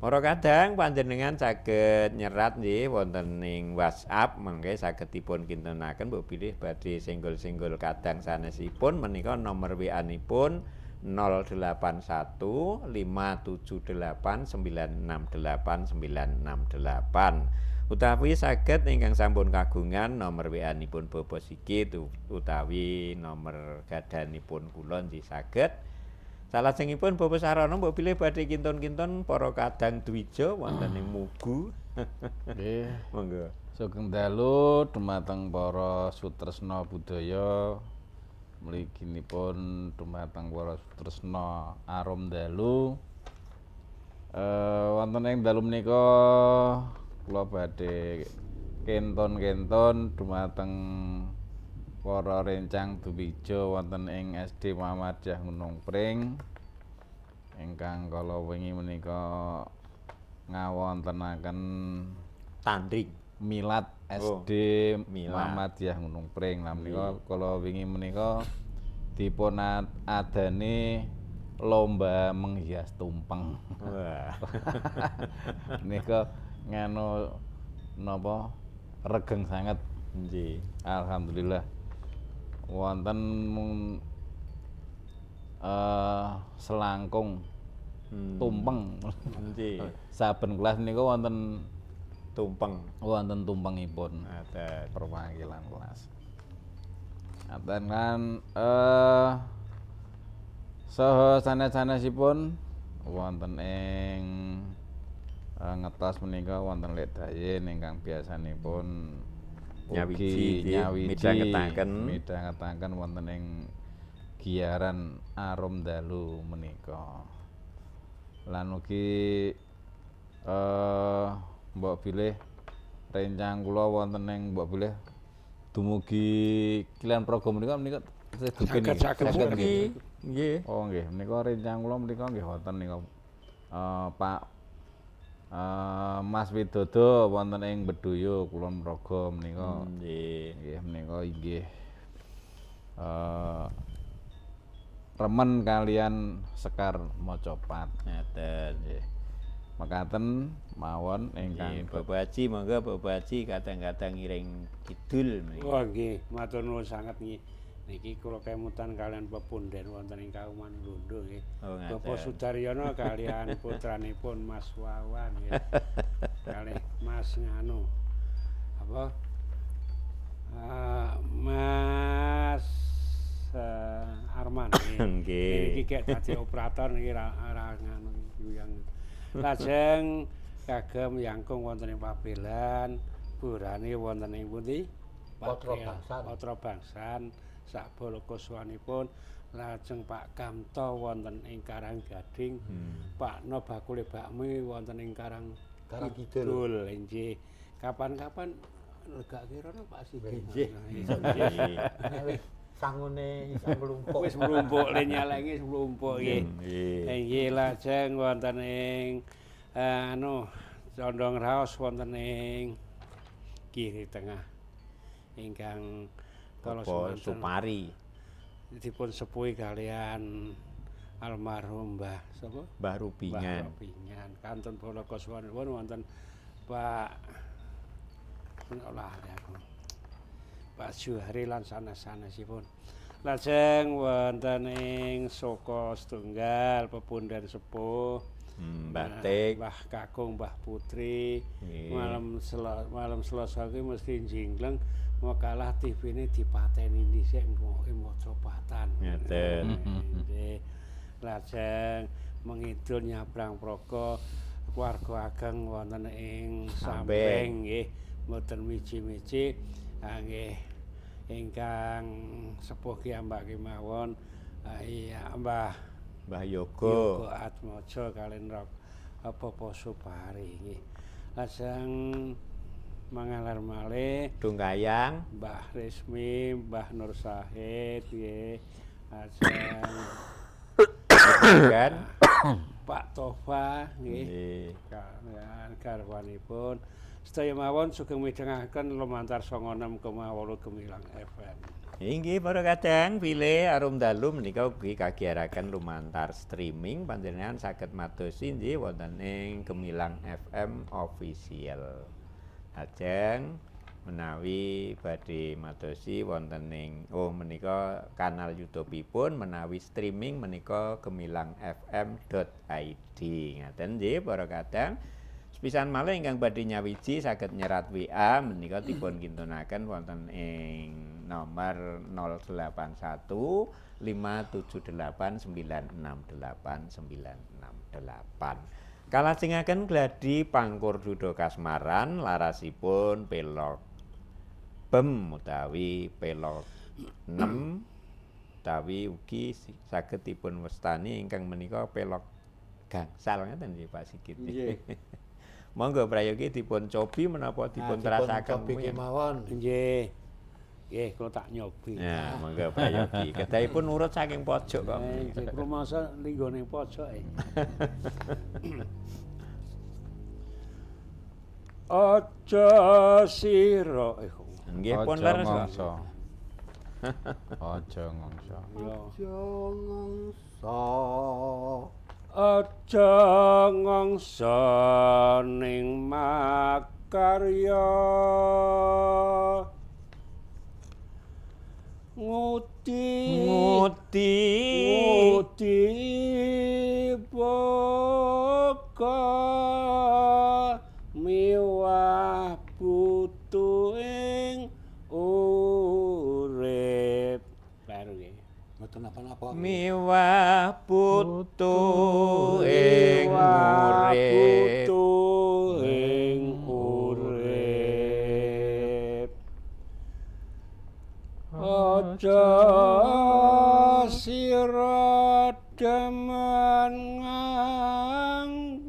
Para kadang panjenengan saged nyerat nggih wonten ing WhatsApp mangke saged dipun kintenaken mbok bilih badhe senggol-senggol kadang sanesipun menika nomor WA-nipun 081 578 968 968 utawi saged ingkang sampun kagungan nomor WA-nipun Bapak Sigit utawi nomor gadanipun kula nggih saged Salajengipun Bapak Sarono mbok bilih badhe kinton-kinton para kadang dwija wonten ing Mugu. Nggih. Monggo. Sugeng dalu dumateng para sutresna budaya, mliginipun dumateng para sutresna arum dalu. Wonten ing dalu menika kula badhe kenton-kenton dumateng para rencang dwija wonten ing SD Muhammadiyah Gunung Pring ingkang kala wingi menika ngawontenaken tandring milad SD milad. Muhammadiyah Gunung Pring. Lah menika kala wingi menika dipun adani lomba menghias tumpeng. Wah. Menika nganu napa regeng sanget. Nggih. Alhamdulillah. Wonten mung selangkung tumpeng. Nggih. Saben kelas niku wonten tumpeng. Wonten tumpengipun. Ngaten. Perwakilan kelas. Ngaten kan saha sanes-sanesipun wonten ing ngetos menika wonten Lek Dayen ingkang biasanipun nyawiji midhangetaken wonten ing giaran arum dalu menika. Lan ugi mbok bilih rencang kula wonten ing mbok bilih dumugi Kilian Progo menika menika tesih dugi niki. Saged nggih. Nggih. Oh nggih, menika rencang kula menika nggih wonten nika Pak Mas Widodo wonten ing Bedoyo Kulon Progo menika. Nggih. Nggih menika inggih remen kalian Sekar Macapat. Ngaten. Nggih. Mekaten mawon ingkang Bapak Haji, monggo Bapak Haji kadang-kadang ngiring kidul menika. Oh nggih, matur nuwun sanget nggih. Niki kula kemutan kalian pepunden wonten ing Kauman Londo nggih. Oh, ngaten. Bapak Sudaryono kalian putranipun Mas Wawan nggih. Kalih Mas nganu. Apa? Mas Arman nggih. Niki gek dadi operator niki ra nganu yang lajeng kagem yangkung wonten ing Pabelan, burane wonten ing pundi? Patra Bangsan. Patra Bangsan sabalakoswanipun lajeng Pak Kamto wonten ing Karanggading, Pak No bakule bakmi wonten ing Karang Kidul. Nggih. Kapan-kapan legake rono Pak Sigit. Nggih. Wis sangune iso mlumpuk. Wis mlumpuk le nyalenge mlumpuk nggih. Nggih lajeng wonten ing anu Condong Raos wonten ing kiri tengah ingkang kala Bapak Supari dipun sepuhi kalian almarhum Mbah sapa? Mbah Rubingan. Mbah Rubingan. Kantun Bolokoswanipun wonten Pak lali aku. Pak Juhari lan sanes-sanesipun. Lajeng wonten ing Soko Setunggal pepunden sepuh Mbah Tik, Mbah Kakung, Mbah Putri. Malam Selasa kuwi mesti njingleng makalah TV-ne dipateni dhisik ngrungokke maca patan. Ngaten. Nggih. Lajeng mengidul nyabrang Progo keluarga ageng wonten ing Sampeng nggih, mboten miji-miji nggih ingkang sepuh kiyambak kemawon iya Mbah Mbah Yoga Yoga Atmaja kalian Bapak Supari nggih. Lajeng mangalar malih Dongkayang Mbah Resmi, Mbah Nur Sahid nggih. Lajeng kan Pak Tofa nggih. Kalian garwanipun sedaya mawon sugeng midhangaken lumantar 96,8 Gemilang FM. Inggih para kadang bilih arum dalu menika ugi kagiaraken lumantar streaming panjenengan saged madosi nggih wonten ing Gemilang FM official. Lajeng menawi badhe madosi wonten ing menika kanal YouTube-ipun menawi streaming menika gemilangfm.id. Ngaten nggih para kadang. Sepisan malih ingkang badhe nyawiji saged nyerat WA menika dipun kintunaken wonten ing nomor 081 578 968 968. Kalajengaken gladi pangkur duda kasmaran larasipun pelog bem utawi pelog 6 utawi ugi saged dipun wastani ingkang menika pelog gangsal ngeten nggih Pak Sigit. Nggih. Monggo prayogi dipun cobi menapa dipun terasaken kemawon. Nggih. Nggih, kula tak nyobi. Ya, monggo prayogi. Kedahipun nurut saking pojok kok. Nggih, rumangsa linggo ning pojok e. Aja sira. Nggih, pun leres kok. Aja ngongso. Aja ngongso. Aja ngongso ning makarya. Nguti nguti nguti boga miwah putu ing urip. Baru nggih. Mboten napa-napa. Miwah putu ing urip. Putu ing urip. Aja sira demen nganggur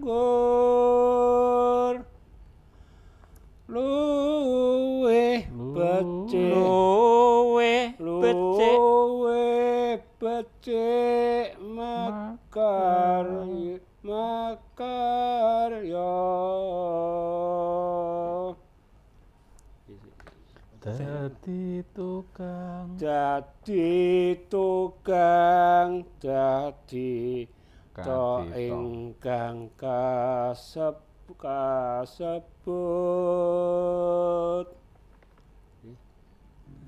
luwih becik luwih becik luwih becik makarya makarya. Dadi tukang dadi tukang dadi to ingkang kasebut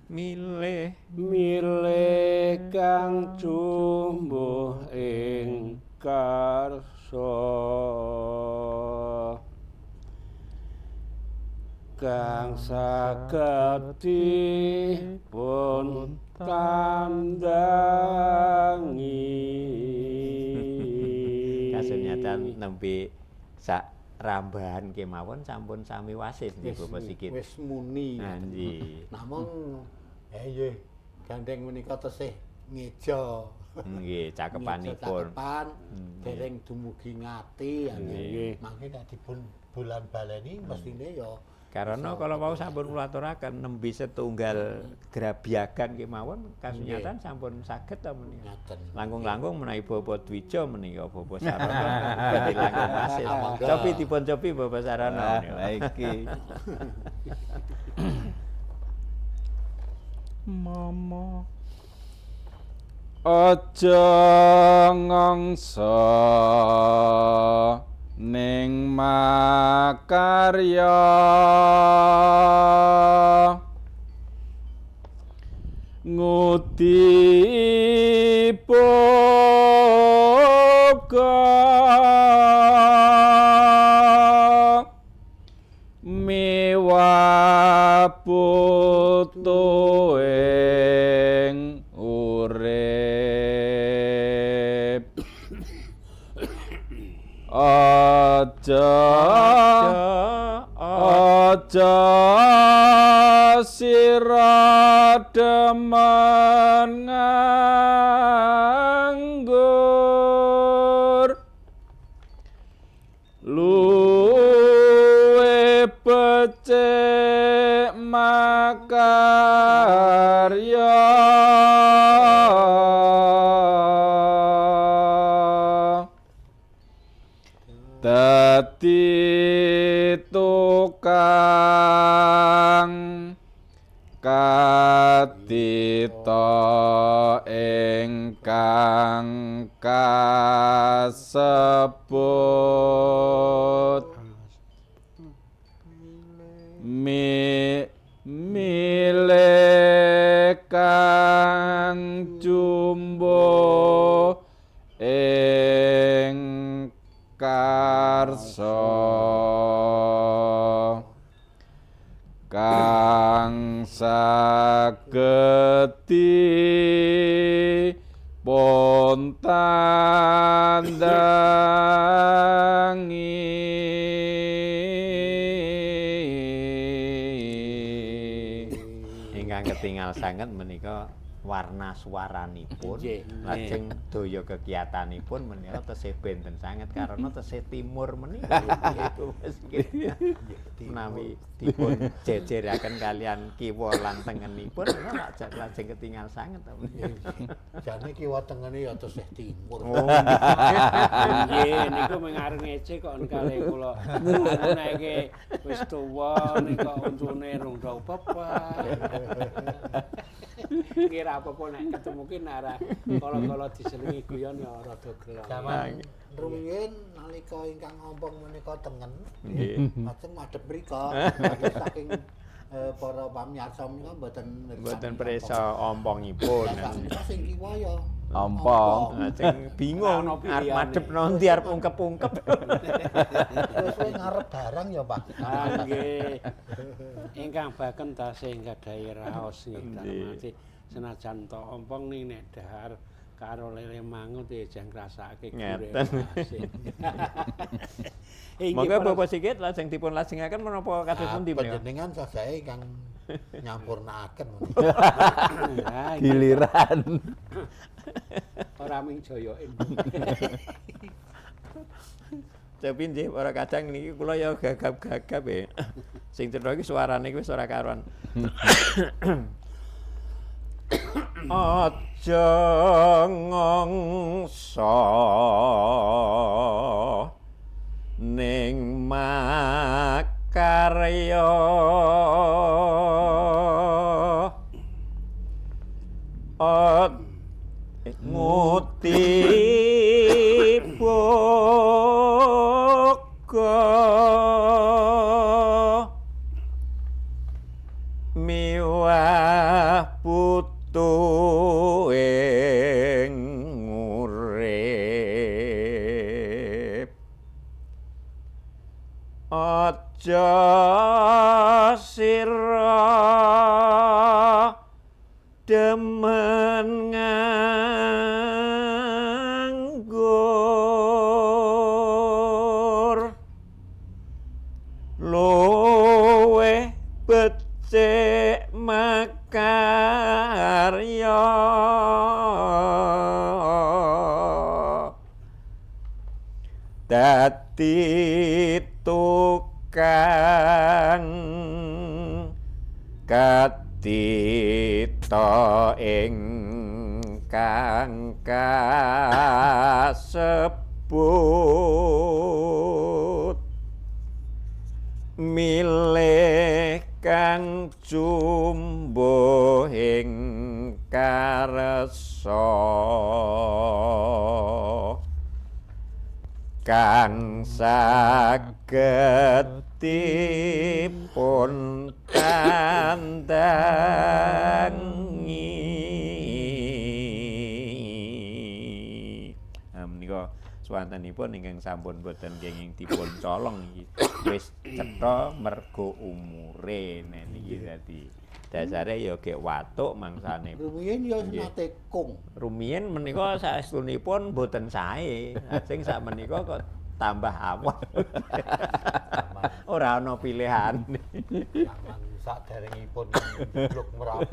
milih milih kang jumbuh ing karsa kang saged dipun tandhangi. Kasunyatan nembe sak rambahan kemawon sampun sami wasis nggih Bapak Sigit. Wis muni. Nggih. Namung nggih gandeng menika tesih ngeja. Nggih, cakepanipun. Cakepan dereng dumugi ngati nggih. Mangke nek dipun bulan baleni mestine ya. Karena kalau mau sampun kula aturaken nembe setunggal grabyagan kemawon kasunyatan sampun saged ta menika. Langkung-langkung menawi Bapak Dwija menika Bapak Sarana badhe langkung wasis. Cobi dipun cobi Bapak Sarana. Lah iki. Mama aja ngongso ning makarya ngudi boga miwah putu ing urip. Aja aja sira demen nganggur luwih becik makarya dadi tukang kadita ingkang kasebut milih kang jumbuh ing karsa. Kang saged dipun tandangi. Ingkang ketingal sanget menika warna suaranipun, lajeng daya kegiatanipun menika tesih benten sanget karena tesih timur menika iku menawi dipun jejeraken kalian kiwa lan tengenipun menika lajeng ketingal sanget. Jane kiwa tengene ya tesih timur. Oh, nggih, niku mung arep ngece kok kalih kula. Nek wis tuwa nika untune rong do pepek. Kira apa-apa nek ketemu ki nek kala-kala diselingi guyon ya rada gelo. Jaman rumiyin nalika ingkang ompong menika tengen. Nggih. Lajeng madhep mriko saking para pamiyarsa menika mboten mboten prisa ompongipun. Sing kiwa ya ompong. Lajeng bingung arep madhep nanti arep ungkep-ungkep. Suwe-suwe ngarep barang ya, Pak. Ah nggih. Ingkang baken tasih nggadahi raos nggih. Senajan to ompong ning nek dahar karo lele mangut ya jan ngrasakake gurih. Monggo Bapak Sigit lajeng dipun lajengaken menapa kados pundi menika? Panjenengan sajae ingkang nyampurnaaken. Giliran. Ora ming joyoke. Tapi nggih ora kadang niki kula ya gagap-gagap ya. Sing cetha iki suarane iki wis ora karuan. Aja ngongso ning makarya, nguti boga miwah putu ing urip. Aja sira demen nganggur, luwih becik makarya, dadi tukang katita ingkang kasebut, milih kang jumbuh ing karsa, kang saged dipun tandangi. Menika swantenipun ingkang sampun boten kenging dipun colong iki wis cetha mergo umure nek niki dadi dasare ya gek watuk mangsane. Rumiyin ya nate kung. Rumiyin menika saestunipun boten sae. Lajeng sakmenika kok tambah awon. Ora ana pilihan. Saderengipun jeblok Merapi.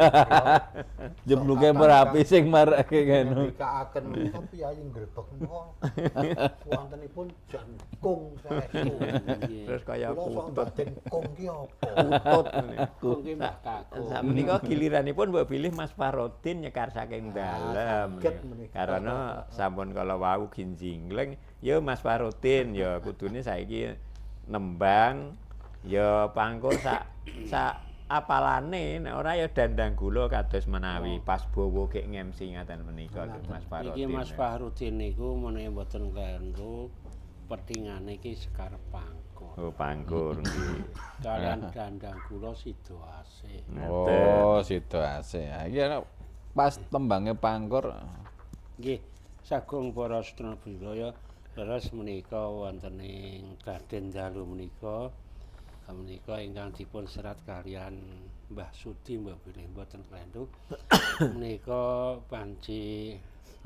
Jebluke Merapi sing marake ngono. Ndikaaken menika piyayi ngrebek menika. Wontenipun jangkung saestu. Terus kaya kutut. Kung ki apa? Kutut. Kung ki Mbah Kakung. Sakmenika giliranipun mbok bilih Mas Farodin nyekar saking dalem. Karena sampun kala wau ginjingleng, ya Mas Farodin ya kudune saiki nembang ya pangkur sak sak apalane nek ora ya dandang gula kados menawi pas bowo gek ngemsi ngaten menika lho Mas Fahrudin. Iki Mas Fahrudin niku menawi mboten klentu petingane iki sekar pangkur. Oh pangkur nggih. Kalian dandang gula sida asih. Oh sida asih. Iki pas tembange pangkur. Nggih, sagung para sedherek budaya leres menika wonten ing Garden Dalu menika Menika ingkang dipun serat kalian Mbah Sudi mbah bilih mboten klentu. Menika panci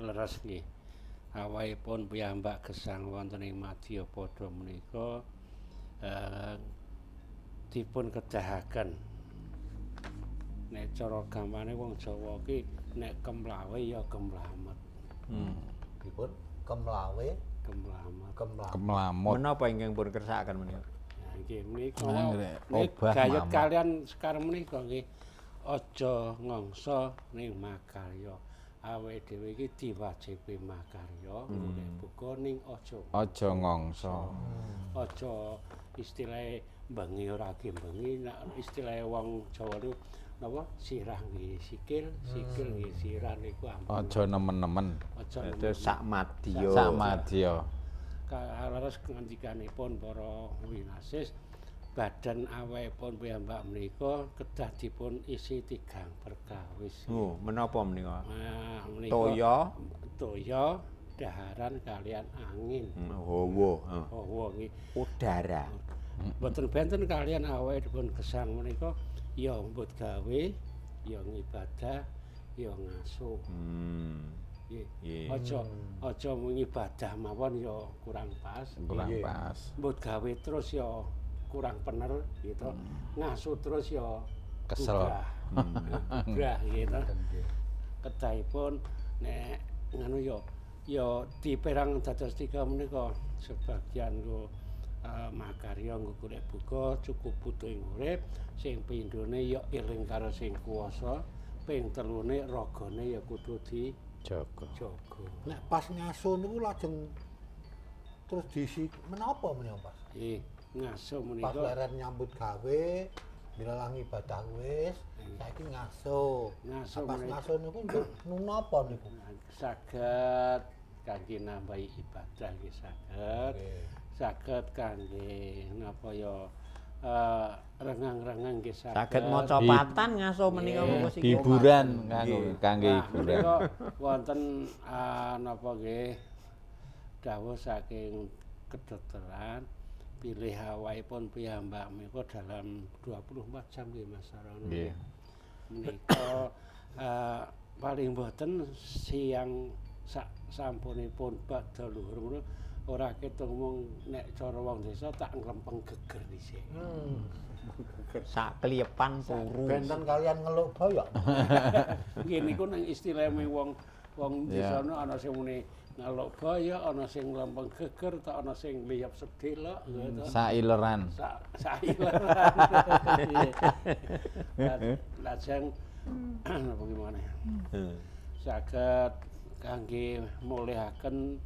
leres nggih. Awahipun piyambak gesang wonten ing Madyapada menika dipun kedahaken. Nek cara gampane wong Jawa ki nek kemlawe ya kemlamet. Dipun kemlawe, kemlamet. Kemlamut. Menapa ingkang pun kersakaken menika? Nggih menika gayut kalian sekarang menika nggih aja ngangsa ning makarya. Awake dhewe iki diwajibi makarya golek buka ning aja aja ngangsa. Aja istilahe bengi ora ge bengi, nek istilahe wong Jawa niku napa sirah nggih sikil, sikil nggih sirah niku ampun. Aja nemen-nemen. Aja sak madya. Sak madya. Kaleres ngendikanipun para winasis badan awakipun piyambak menika kedah dipun isi tigang perkawis. Oh, menapa menika? Nah, menika toya, toya, daharan kalian angin. Hawa, hawa nggih. Udara. Mboten benten kalian awake dipun gesang menika ya mbut gawe, ya ngibadah, ya ngasuh. Nggih. Aja mung ibadah mawon ya kurang pas. Kurang pas. Mbut gawe terus ya kurang bener gitu. Ngasuh terus ya kesel. Udah gitu. Kedahipun nek ngono ya ya diperang dados tiga menika sebagian nggo makarya nggo golek buka cukup butuh ing urip, sing pindhone ya eling karo sing kuwasa, ping telune ragane ya kudu dijaga. Nek pas ngasuh niku lajeng terus diisi menapa menika pas? Nggih, ngasuh menika pas leren nyambut gawe, dilalang ibadah wis, saiki ngasuh. Ngasuh pas ngasuh niku napa niku? Saged kangge nambahi ibadah nggih saged. Saged kangge napa ya rengang-rengang nggih saged. Saged maca patan ngasuh menika monggo siki. Hiburan kangge hiburan. Menika wonten napa nggih dawuh saking kedokteran pilih awakipun piyambak menika dalam 24 jam nggih Mas Sarono. Nggih. Menika paling mboten siang sak sampunipun badha luhur ngono ora ketung mung nek cara wong desa tak nglempeng geger dhisik. Sak kliyepan turu. Benten kalian ngeluk boyok. Nggih niku nang istilahe wong wong desa ana sing muni ngeluk boyok, ana sing nglempeng geger, ta ana sing liyep sedelok gitu. Saileran. Saileran. Lajeng napa gimana? Saged kangge mulihaken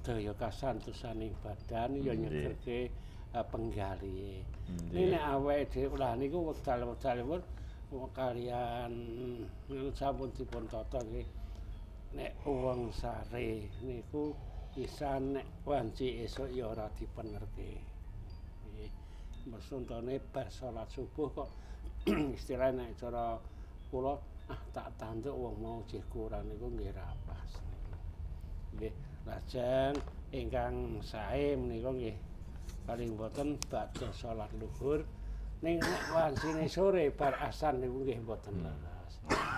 daya kasantosaning badan ya nyegerke penggalihe. Nek awake dhewe lah niku wekdal-wekdalipun kalian sampun dipun tata nggih. Nek wong sare niku isa nek wanci esuk ya ora dipenerke. Nggih. Mesuntone bar salat subuh kok istilah nek cara kula tak tanduk wong mau jih kurang niku nggih ra pas niku. Nggih. Lajeng ingkang sae menika nggih paling boten badhe salat luhur ning nek wancine sore bar asan niku nggih boten leres.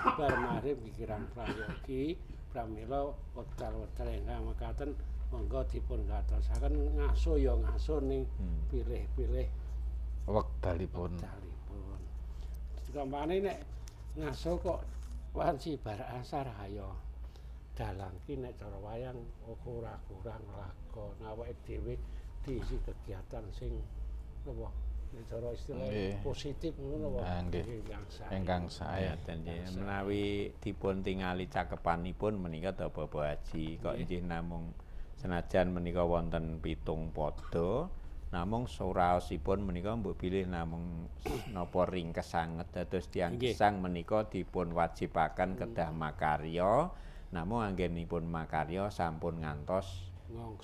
Bar maghrib nggih kirang prayogi pramila wekdal-wekdal ingkang mekaten monggo dipun gatosaken ngasuh ya ngasuh ning pilih-pilih wekdalipun. Wekdalipun. Dikampane nek ngasuh kok wanci bar asar ayo dalang ki nek cara wayang ora kurang lakon awake dhewe diisi kegiatan sing napa nek cara istilah positif ngono apa ingkang sae. Menawi dipun tingali cakepanipun menika ta Bapak Haji kok inggih namung senajan menika wonten 7 pada namung suraosipun menika mbok bilih namung napa ringkes sanget dados tiyang gesang menika dipun wajibaken kedah makarya. Namung anggenipun makarya sampun ngantos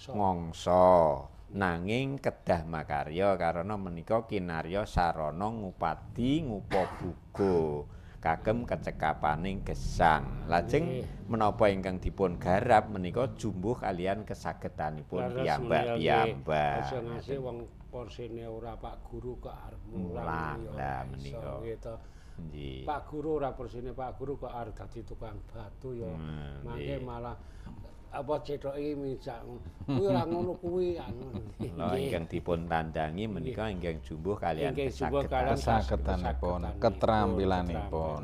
ngongso. Nanging kedah makarya karena menika kinarya sarana ngupadi ngupabuga kagem kecekapaning gesang. Lajeng menapa ingkang dipun garap menika jumbuh kalian kesagetanipun piyambak-piyambak. Aja ngasih wong Porsine ora Pak Guru kok arep mulang ya lah menika. Gitu. Pak Guru ora porsine Pak Guru kok arep dadi tukang batu ya. Mangke malah apa cethoke mijak kuwi ora ngono kuwi anu. Lha ingkang dipun tandangi menika ingkang jumbuh kalian kesagetanipun, ketrampilanipun.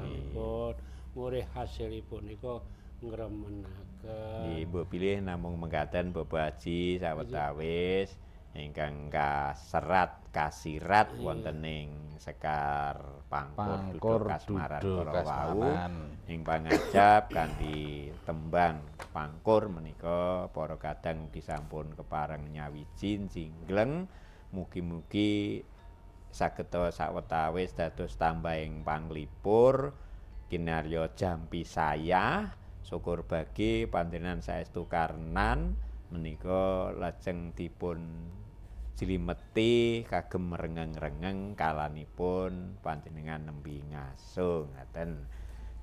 Murih hasilipun nika ngremenaken. Nggih, mbok pilih namung mengkaten Bapak Haji sawetawis ingkang kaserat kasirat wonten ing Sekar Pangkur Duda Kasmaran kala wau ing pangajap kanthi tembang pangkur menika para kadang ugi sampun kepareng nyawiji jinggleng mugi-mugi saged sawetawis dados tambahing panglipur kinarya jampi saya syukur bagi panjenengan saestu karnan menika lajeng dipun jlimeti kagem rengeng-rengeng kalanipun panjenengan nembe ngaso ngaten.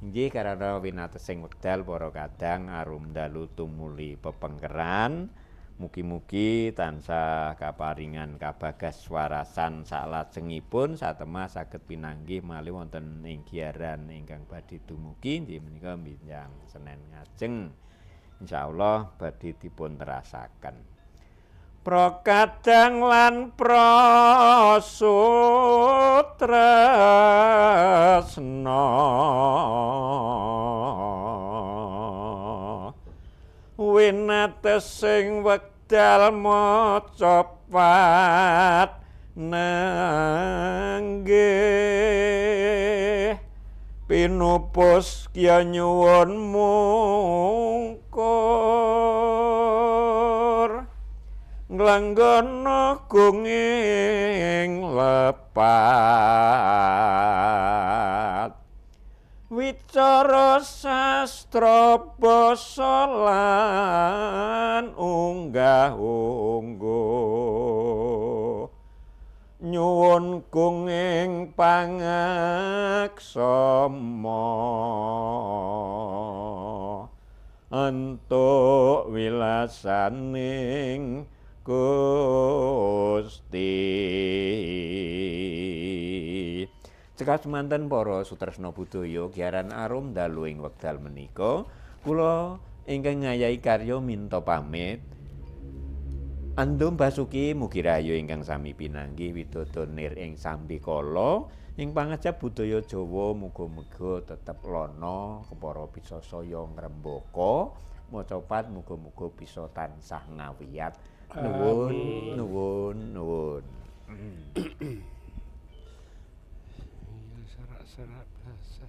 Inggih karana winatesing wekdal para kadang arum dalu tumuli pepengkeran mugi-mugi tansah kaparingan kabagas warasan saklajengipun satemah saged pinanggih malih wonten ing giaran ingkang badhe dumugi inggih menika benjang Senen ngajeng. Insyaallah badhe dipun terasaken. Prokadang lan prasutresna winatesing wekdal maca pat nenggih pinupus kya nyuwun mungkur nglanggana gunging lepat wicara sastra basa lan unggah-ungguh nyuwun gunging pangaksama entuk wilasaning Gusti. Cekap semanten para sutresna budaya giaran arum dalu ing wekdal menika kula ingkang ngayahi karya minta pamit. Andum Basuki mugi rahayu ingkang sami pinanggih widodo nir ing sambikala ing pangajap budaya Jawa muga-muga tetep lana kepara bisa saya ngrembaka macapat muga-muga bisa tansah ngawiyat. Nuwun, nuwun, nuwun. Serak-serak basah.